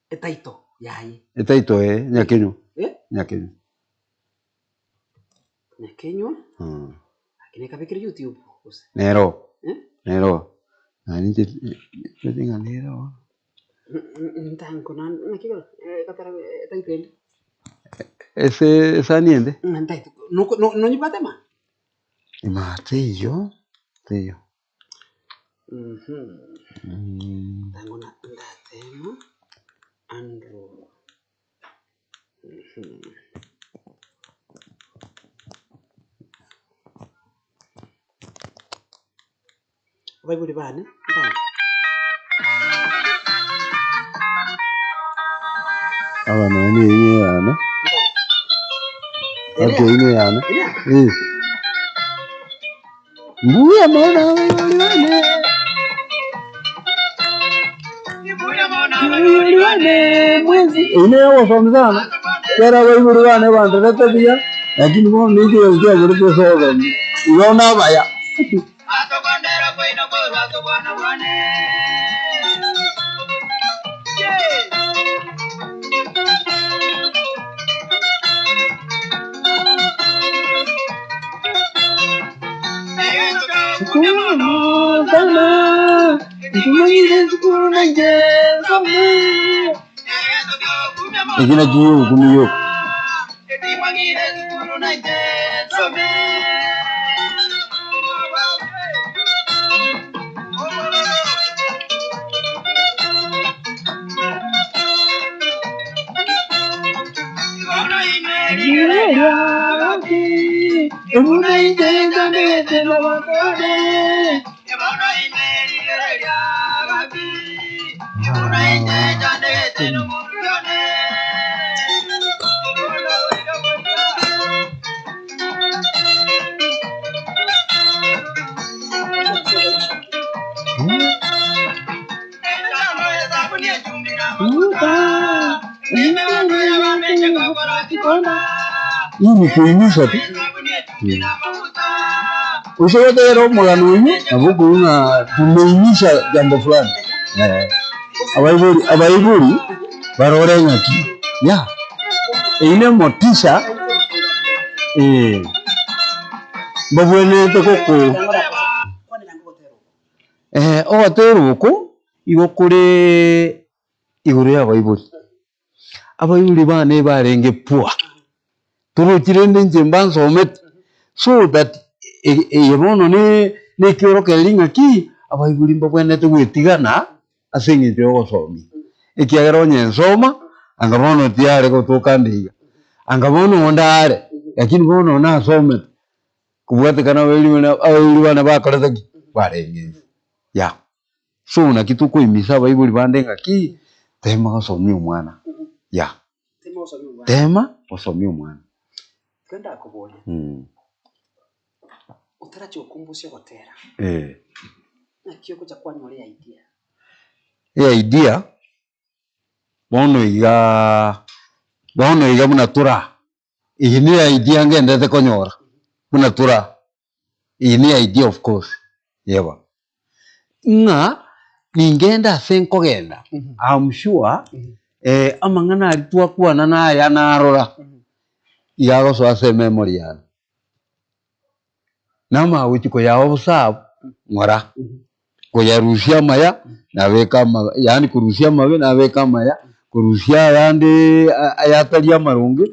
Etaito yaye. Etaito ee, Nyakenywa, Nyakenywa. Nyakenywa, lakini ekabekire YouTube gose? Nero, nero, nonye inche ntoche ng'a nero. Ntango naki gatara etaito ende? Ase esani ende? Ntaito, nonyebwate ma? Imaa teiyo, teiyo. Ntango ndatema Andrew. Abaibori bane mbange. Aba nonye na eyio eyane, ake eyio na eyane, eh. Mbuya mono abaibori bane, abaibori bane mwensi, eyio neye ogosomi sana, ekero abaibori bane banderete buya, lakini bono ninche kiagorete ase ogosomi, igo nabaya. Eki nakio obokumia yoka. Hii ni kuimisha tu. Gose gotegerera omogano oyio, nabo okoigwa ng'a tumeinisha jambo fulani. Eh, abaibori abaibori barore ng'aki ya, eyio ne emotisha eh, mbabwenerete goko ogotera oko igo kore igoro ya abaibori. Abaibori bane barenge poor, torochi rende inche mbansometi, so that eye bono ne ekiorokererio ng'aki, abaibori mbabwenerete goetigana ase eng'encho ya ogosomia, ekiagera onye nsoma, anga bono tiare gotoka ande iga, anga bono onde are, lakini bono nasomete, kobwatekana abaibori bane abaibori bane bakorete ki? Barenge inse, yah. So naki tokoimisa abaibori bande ng'aki, tema gosomia omwana, yah, tema gosomia omwana. Ekero ndakoboria, otarachia gokumbusia ogotera, naki ogocha kwanyora eidea? Eidea, bono igaa, bono iga buna tore aa, eye ne eidea ngendete konyora, buna tore aa. Eye ne idea of course, yeba. Ng'a ningende ase nkogenda, I'm sure amang'ana aria twakwana naya narora, iga agosoa ase ememory yane. Namanya gochia koyaa obosabu ng'ora, koyarusia amaya nabeka amabe, yaani korusia amabe nabeka amaya, korusia ayande ayatari amaronge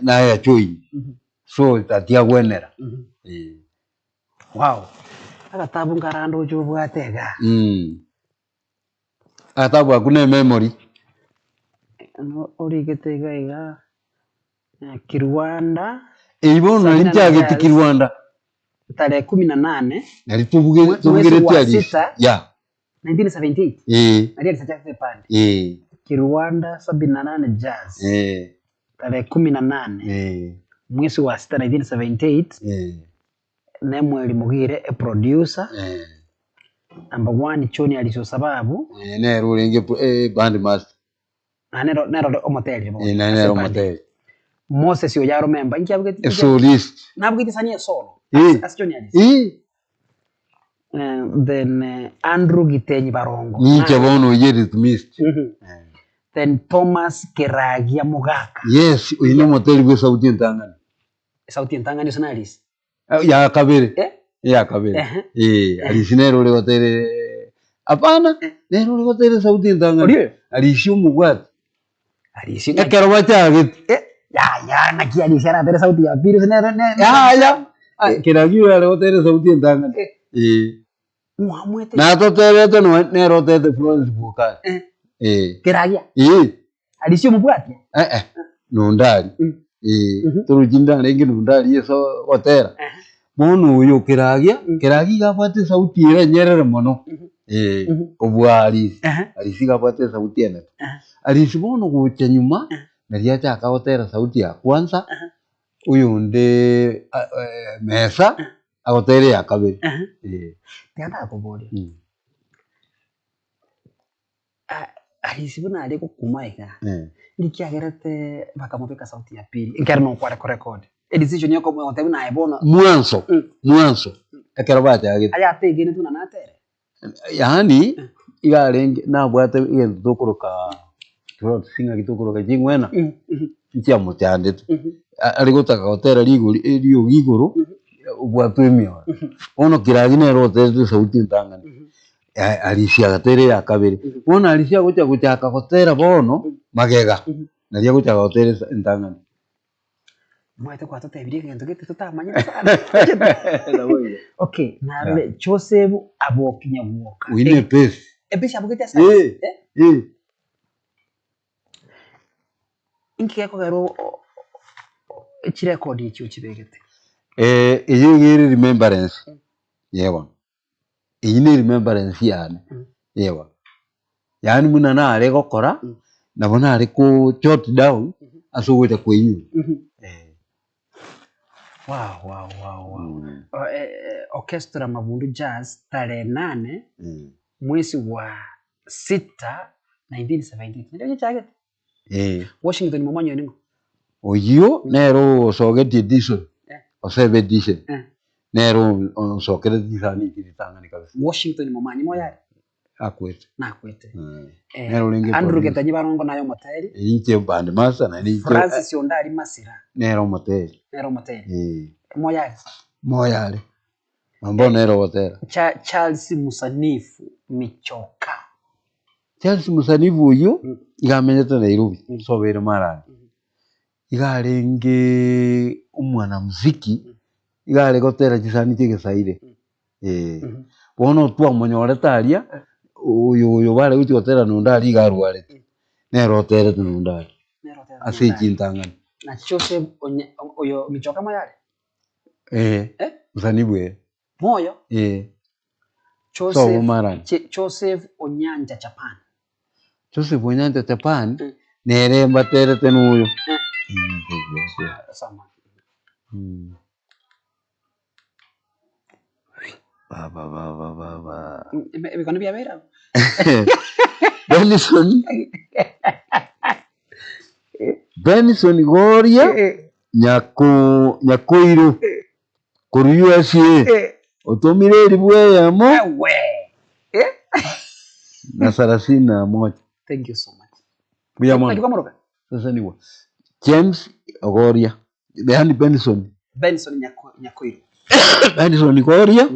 nayajoin. So tatiagwenera eh. Wow! Agatabu nkarande oche obwate igaa. Agatabu akwo ne ememory. Ano origete iga iga, Kirwanda. Eyio bono nari nchagete Kirwanda. Tarehe kumi na nane. Nari tobuge Mwezi tobugereti wa Arisi. sita. Yeah. 1978. Eh. Nari Arisi achagete eband. Eh. Kirwanda sabini na nane Jazz. Eh. Tarehe kumi na nane. Eh. Mwezi wa sita 1978. Eh. Nemweri Mugire eproducer. Eh. Number one John Arisi Osababu. Eh, nere orenge eh, band master. Na nero nero omoteria bono. Eh, naye nere omoteria. Moses oyo aromemba inki abugeti? Esolist. Nabugeti sani esolo. Eh. Ase John Arisi. Eh. Then Andrew Gitenyi Barongo. Ninche bono oyio rhythmist. Then Thomas Keragia Mogaka. Yes, oyio nomoteri bwe esauti entang'ani. Esauti entang'ani ase narisi? Ya kabere. Eh? Ya kabere. Ehe. Eh, Arisi nere ore gotere hapana, nere ore gotere esauti entang'ani. Oria oyo? Arisi omobwati. Arisi ng'aki? Ekero bachagete. Eh, yaya naki Arisi aratere esauti ya pili ase nere ne- Yaya, Keragi oyo are gotere esauti entang'ani. Eh. Eh. Mwamwete Natoterete noe nere otete Florence Bwokari. Eh. Eh. Keragia. Eh. Arisi omobwatia. Eh eh. Nondari. Eh. Torochi ndarenge nondari ase ogotera. Bono oyo Keragia, Keragia iga abwate esauti ere enyerere mono. Eh. Kobua Arisi. Arisi iga abwate esauti enene. Arisi bono gocha nyuma, naria achaka gotera sauti ya kwanza, oyonde mesa agotere eya kabere. Eh. Tiga ndakoborie, Arisi buna are gokuma iga, nki kiagerete bakamobeka sauti ya pili ekero noko are korekodi? Edecision ya okomoa gotebia buna aye bono Mwanso, mwanso ekero bachagete. Aye ategenetwe buna natere. Yaani iga arenge nabwate egento tokoroka throat ng'aki tokoroka ching'wena nchiamochandete are gotaka gotera rigori eriogi igoro obwatwe emioro. Bono kiragi nere oterete esauti entang'ani Arisi agatera eya kabere. Bono Arisi agocha gochaka gotera bono magega naria agochaka gotera entang'ani. Omanyete gwatotebirie egento gete totamanyete sana. Okay, narore Joseph aboki nyagwoka. Oyio ne epesi. Epesi abogete ase Eh, eh. Inki gekogera chirekodi echi ochibegete? Eye iga ere remembrance, yebo. Eyio ne remembrance yane, yebo. Yaani buna nare gokora, nabo nare ko jot down ase ogocha koinyora. Eh. Wow, wow, wow, wow. Orchestra Mabundu Jazz tarehe nane mwezi wa sita 1978 nirio chichagete? Eh. Washington Momanyi oyo ning'o? Oyio nere osogetie edition, Eh. osebe edition. Eh. Nere onsokerete chisani echi ritang'ani kabisa. Washington Momanyi moyo are? Akwete. Nakwete. Eh, Nere orenge Andrew producer. Getanyi Barongo naye omoteri. Inche band master naende inche Francis Ondari Masira nere omoteri. nere omoteri. Eh. Moyo are? Moyo are. Bono nere ogotera. Charles Musanifu Michoka. Charles Musanifu oyio iga amenyete Nairobi, sobeire Marani. Iga arenge omwanamuziki, iga are gotera chisani chia egesaire eh. Bono twamonyorete aria, oyo oyo bare gochia gotera na onde aria iga arwarete, nere oterete na onde aria, ase chintang'ani. Na Joseph onye oyo Michoka moyo are? Eh, Eh? msanii bwe. Moyo? Eh. Joseph, Sobo Marani. Che- Joseph Onyanja Japan. Joseph Onyanja Japan Mm. nere mbaterete noyo. Eh. Mm, Sama. Mm. Baba baba baba. Ebikono biabeire abwo. Benson Benson Goria Nyako Nyakoiro korwa USA otomire eribu eyemo Ewe. Eh? na sarasini na moja. Thank you so much. Mbuya Naki mono. kwamoroka? Sasa nigo James Ogoria yaani Benson Benson Nyako, Nyakoiro. Benson Goria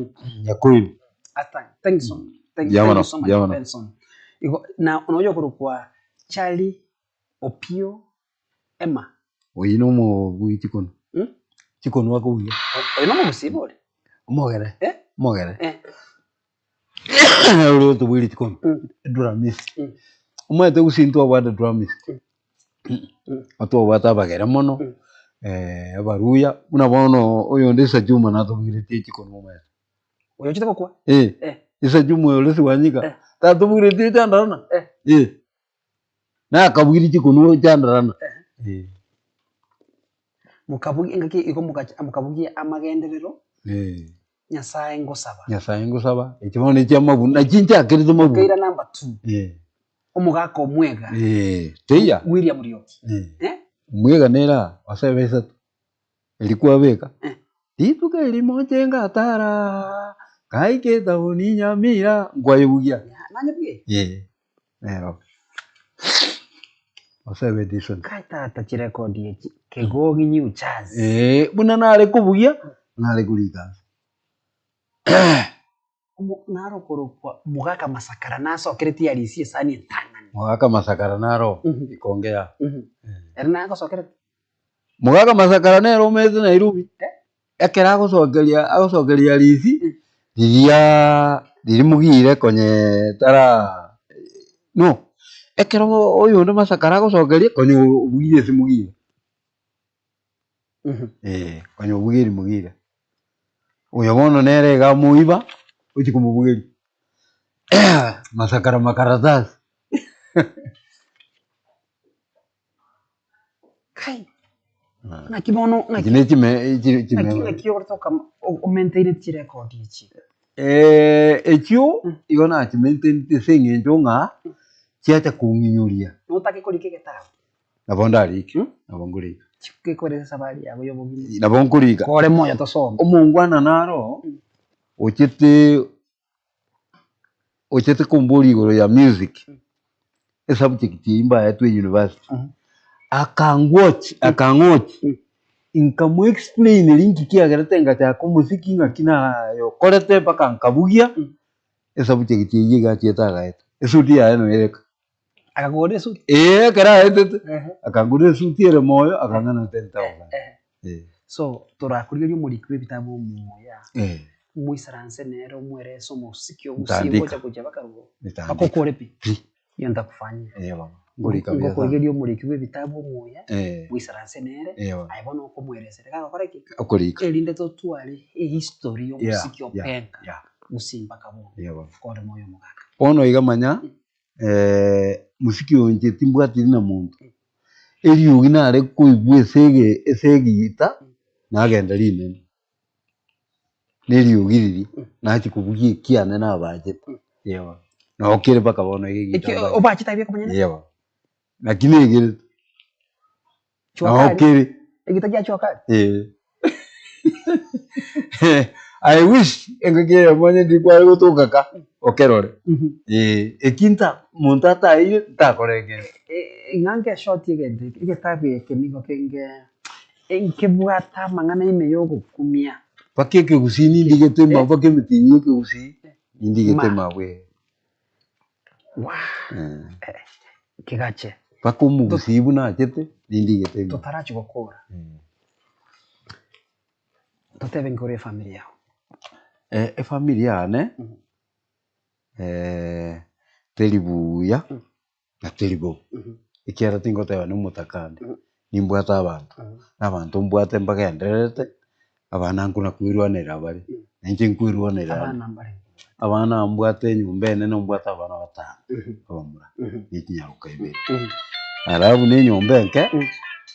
Nyakoiro. Asante. Thank you so much. Thank, Mbuya thank mono, you so much mbuya mono. Benson. Igo na onoyo okorokwa Charlie Opio Emma. Oyio na omobui chikono. Mm? Chikono akobugia. Oyo nomogusii bori? Omogere. Eh? Omogere. Eh. Ore otobuire chikono. Mm. Dramist. Mm. Omanyete gusii ntwabwate dramist. Mm. Mm. Otwabwate abagere mono, Mm. abaruya, buna bono oyonde Issa Juma natobugiretie chikono omanyete. Oyo ochete gokwa? Eh. Eh. Issa Juma oyo ore Siwanyika, Eh. tatobugiretie chandarana? Eh. Eh. Nakabugirie chikono chandarana. Eh. Mokabugia engaki igo mogacha mokabugia amagenderero, Eh. Nyasaye ngosaba. Nyasaye ngosaba, echi bono echi amabunu, nachi nchakerete mabunu. Nkaira number two, Eh. omogaka omwega, Eh, teiya. William Rioki. Eh. Eh? Omwega nere aa, osebe isato, eri kwabeka, Eh. rituko erimo inche ngatara, ngaika etaoni Nyamira, nkwayebugia. Ya, nanyebugia? Eh, nero. Osebe Edison. Kai tata chirekodi echi, Kegogi New Jazz. Eh, buna nare kobugia, nare korika nse. Omo- naro okorokwa Mogaka Masakara nasokeretie arisia esani entang'ani. Mogaka Masakara naro Mhm. ikonge ya. Mhm. Ere nagosokerete? Mogaka Masakara nere omanyete Nairobi, Eh? ekero agosokeria agosokeria arisi, Mm. riria riria mogire konye tara no, ekero oyonde Masakara agosokeria konye obugire ase mogire. Mhm. Eh, konye obugeri mogire. Oyo bono nere iga amoiba, ochia komobugeria Masakara makaratasi. Kai, ng'aki bono ng'aki Echi ne chime chi ng'aki chime ng'aki ogotoka o maintaineti chirekodi echi? Echio Mm. igo nachimaintaineti ase eng'encho ng'a chiacha kong'inyoria. Notake korika egetabu? Nabo ndarike, Mm. nabo nkorika. Gekoresa esabari yago ya obogima. Nabo nkorika. Kore moyo tosome. Omongwana naro, Mm. ochete ochete komboria igoro ya music, esubject eyio mbaetwe university, Mhm. akangwatch akang'ochi, Mm. nkamo explainera inki kiagerete ngachaka omosiki ng'aki nayokorete mpaka nkabugia, Mm. esubject eyio iga achiete agaeta, esuti yaye noyo ereka. Akakogorera esuti? Eeh ekero aetete, Ehe. akangorera esuti ere moyo akang'ana 10,000. Ehe. Eh. So torakorigereria omoriki bwa ebitabu omuya, Eh. omoisaranse nere omwerese omosiki ogusie Nitandika. ngocha gochia mpaka rogoro. Nitandika. Mpaka okore pi. Pi. Hiyo nitakufanyia. Eh bono, nkorika buya sana. Ngokorigereria omoriki bwa ebitabu omuya, Eh. moisaranse nere, Eh bono. aye bono okomweresera iga agokora ki? Okorika. Erinde totware ehistory ya Yeah, omosiki yeah, openga yeah. gusii mpaka bono. Eh bono. Kore moyo omogaka. Bono iga manya, mosiki oyo inche timbwatiri na monto, eriogi nare koigwa ase ege ase egita, nagenda rinene, na eriogi riria, nachia kobugia ekiane nabachete, eeh nabo kere mpaka bono iga egita Eki mbachete. obachete aye bweka omonyene? Eeh bono, naki negerete, Chua nabo kali? kere. Egita gia chua kali? Eeh. I wish engaki eyemo onye ndiri kware gotoka ka, okerore. Eh, eki nta monto ataeire ntakora kende. Ng'a nkeshoti egento eke, egetabu eke nigo kenge nkebwate amang'ana ime ya ogokumia. Mpaka ekegusii nindigete ime mpaka emetienyi ya ekegusii, nindigete ime abwo eh. Kegache. Mpaka omogusii buna achete, nindigete ime. Totarachia gokora, totebe nkore efamiri yao. Efamiri yane, teri buya na teri bobe, ekiagera tingoteba nomotakande, nimbwate abanto, na abanto mbwate mbagendererete, abana nkona kwerwanerera bare, na inche nkwerwanerera ande. Abana mbare. Abana mbwate enyomba enene mbwate abana batano, abamura, ne chinyaroka ibere. Alafu na enyomba enke,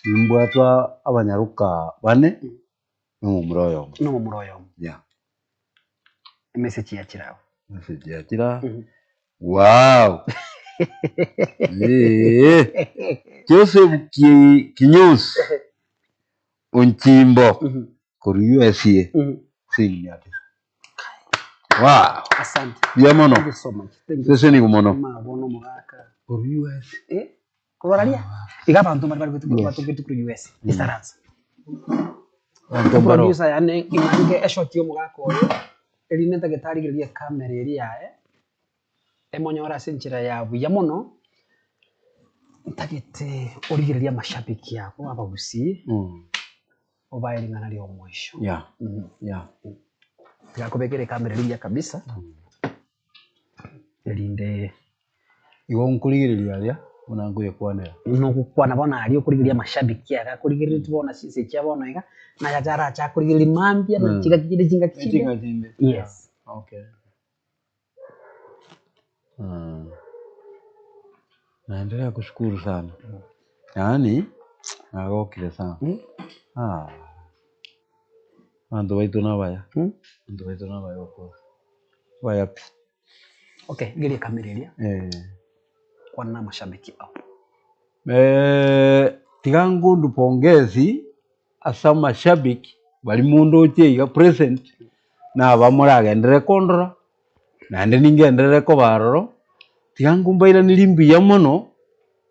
nimbwate abanyaroka bane, na omomura oyomo. Na omomura oyomo. Yeah. Emessage yachire abwo. Emessage yachire aa, wow! Eeh, Joseph Ki- Kinyosi, Onchimbo, korwa USA, sing me ati. Wow! Asante. Mbuya mono. Thank you so much. Thank you. Sesenigu mono. Mabwo omogaka. Korwa USA. Eh? Korwa raria? Iga abanto mbare bare Yes. batogete korwa USA. Isaransa. Abanto mbaro. Producer yane ing'anke eshot ya omogaka oyo, erinde ntagete arigererie ecamera eria yaye, emonyore ase enchera ya buya mono, ntagete origererie amashabiki abo abagusii, obae ring'ana ria omoisho. Yeah. Yeah. Tiga akobekere ecamera eria buya kabisa, erinde. Igo nkorigereria aria buna nkoyekwanera. Nogokwana bono aria okorigereria amashabiki aya akorigereretie bono ase chinsa echi chia bono iga, naye acha arache akorigereria mambia na chingaki chinde chingaki chinde. Chingaki chinde. Yes. Okay. Naendelea kushukuru sana. Yaani, nagokire sana. Abanto baito nabaya. Abanto baito nabaya of course. Abaya pi. Okay, rigereria ekamera eria, kwana na amashabiki ao. Tiga ngondu pongezi ase amashabiki baria mondoche iga present, naba moragenderere kondora, naende ningenderere koba aroro, tiga ngombairanerie mbuya mono,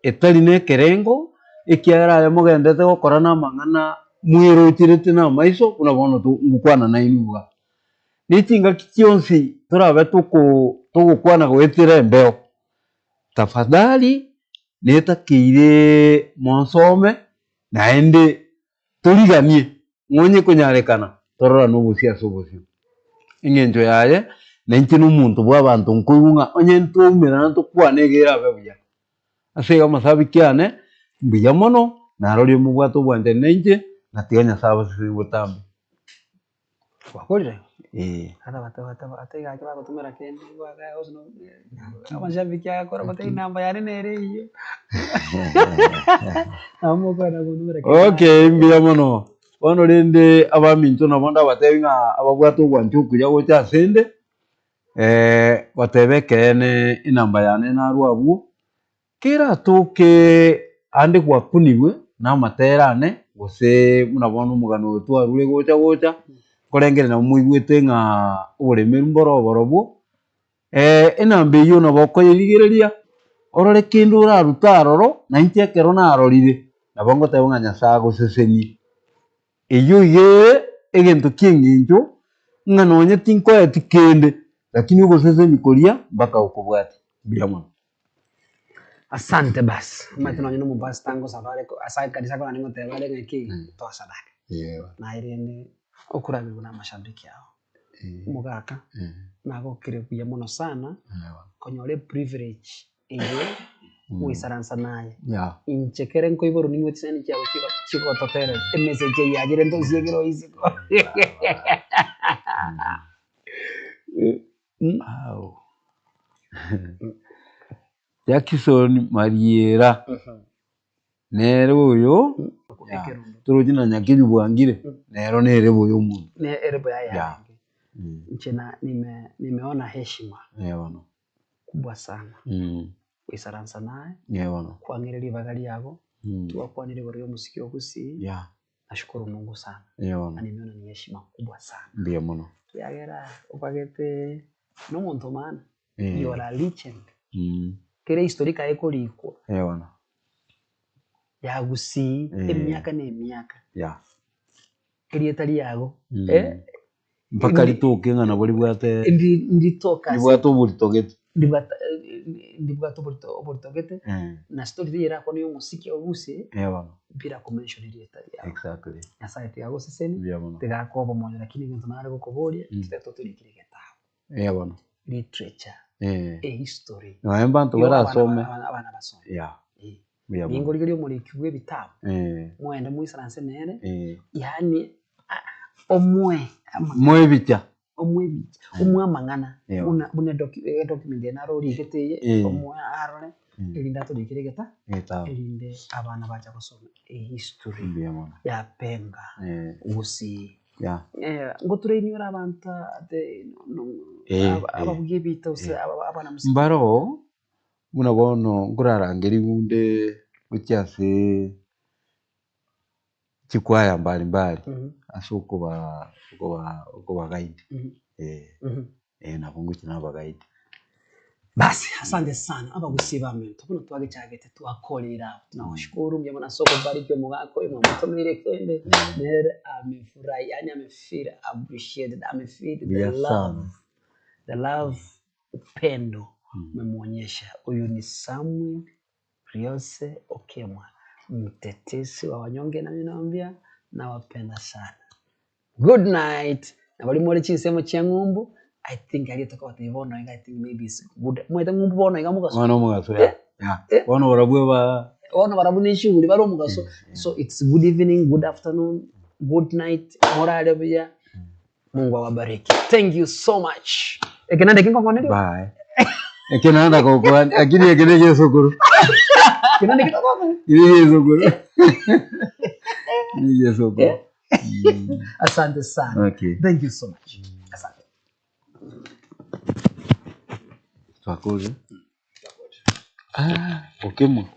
etari na ekerengo, ekiagera aye mogenderete gokora na amang'ana mwerocherete na amaiso, buna bono ngokwana nainwe iga. Ne chingaki chionsi torabe togokwana goetera embeo, tafadhali netakeire mosome naende toriganie ng'a onye konyarekana tororane obosio ase obosio. Eng'encho yaye, nainche na omonto bwa abanto nkoigwa ng'a onye ntwaumerana tokwane iga erabe buya. Ase igo amasabiki ane, mbuya mono, narorire mobwate obwanchani nainche, na tiga Nyasae abasesenie botambe. Gwakorire? Eeh. Ata bateba gaki bagotomera kende amashabiki agakora bateba enamba yane nere eyio. Nabo mokogenda gotomera kende. Okay, mbuya mono. Bono rende abaminto nabo ndabatebi ng'a ababwate ogwancha okuya gocha asende, goteba ekeene enamba yane narwe abwo, Keratoke ande gwakunigwe namatera ane, gose buna bono omogano oyo twarure gocha gocha, nkorengere nabo moigwete ng'a oboremeru mboro oborobwo, enamba eyio nabo okoyerigereria, orore kende orarute aroro, na inche ekero narorire, nabo ngoteba ng'a Nyasae agosesenie. Eyio iga ere egento ki'engencho, ng'a nonye tinkoeti kende, lakini ogosesenia koria mpaka gokobwatie. Mbuya mono. Asante basi, omanyete nonye na omopastor ngosaba are ase ekanisa kore ngoteba are ng'aki toa sadaka. Naye rende okoragerwa na amashabiki ao, omogaka, nagokire buya mono sana, konyora eprivilege eye goisaransa naye. Inche kere nkoiborwa ning'we chisani chiabo chigototerera emessage eye yachire ntosiekere oisiko. Jackson Mariera, nere oyo toroche na Nyakenyu bwangire, nero nere boyo omonto. Ne ere boyo aye arenge. Inche na nime nimeona heshima Bono. kubwa sana goisaransa naye, Bono. kwang'ereria ribaga riago, twakwanire igoro ya omosiki o Gusii, nashukuru Mungu sana Bono. na nimeona ni heshima kubwa sana. Mbuya mono. Ekiagera okagete na omonto o maana, you are a legend. Kera ehistory ekaye ekorikwa ya gusii emiaka na emiaka, erieta riago Mpaka ritoke ng'a nabo ribwate nditoke ase ribwate oborito gete. Ndibwate ndibwate oborito oborito gete, na story riria erakwane ya omosiki o gusii, mpira ko mention erieta riao. Exactly. Nyasaye tiga agosesenie, Mbuya mono. tiga akoe obomoyo lakini egento nare gokoboria, totebe totorikire egetabo, Mbuya bono. literature, ehistory, Nonya abanto yo abana barasome. abana basome. Yeah. Mbuya mono. Ningorigeria omoriki bwa ebitabu, moende moisaranse nere, yaani omoe amang'ana. Moe ebicha. Omoe ebicha, omoe amang'ana buna buna edocu edocument eye naro origete eye, omoe arore, erinde atorikere egeta, Egetabu. erinde abana bacha gosoma ehistory Mbuya mono. ya Benga, Gusii. Yeah. Ngotraini ore abanto ate ababugia ebita gose abana mosiki? Mbaroo. Buna bono nkorarangerigwe onde gochia ase chikwaya mbari mbari ase okoba okoba okobaguide eh, nabo ngochia nabaguide. Basi asante sana abagusii baminto buna twagechagete twakorire abo tunawashukuru mbuya mono ase okobariki omogaka oyo mwamotomeire kende nere amefurahi yaani amefeel appreciated amefeel the Mbuya love sana. the love Upendo umemwonyesha huyu ni Samuel Riose Okemwa, mtetezi wa wanyonge, nami nawambia nawapenda sana. Good night. Nabo more chinsemo chia ng'umbu, I think aria tokobatebia bono iga I think maybe it's good. Omanyete ng'umbu bono iga mogaso. Bono omogaso ya. Yeah. Eh. Bono barabwo ba Bono barabwo ne eshughuli bare omogaso. So it's good evening, good afternoon, good night, morare buya. Mungu awabariki. Thank you so much. Eke nande kinkong'oneria? Bye. Eke naenda gokwa lakini eke ne gesukuru. Eke nande kitokong'oneria? Eke ne gesukuru. Ne gesukuru. Asante sana. Okay. Thank you so much. Asante. Twakore. Ah, okemo.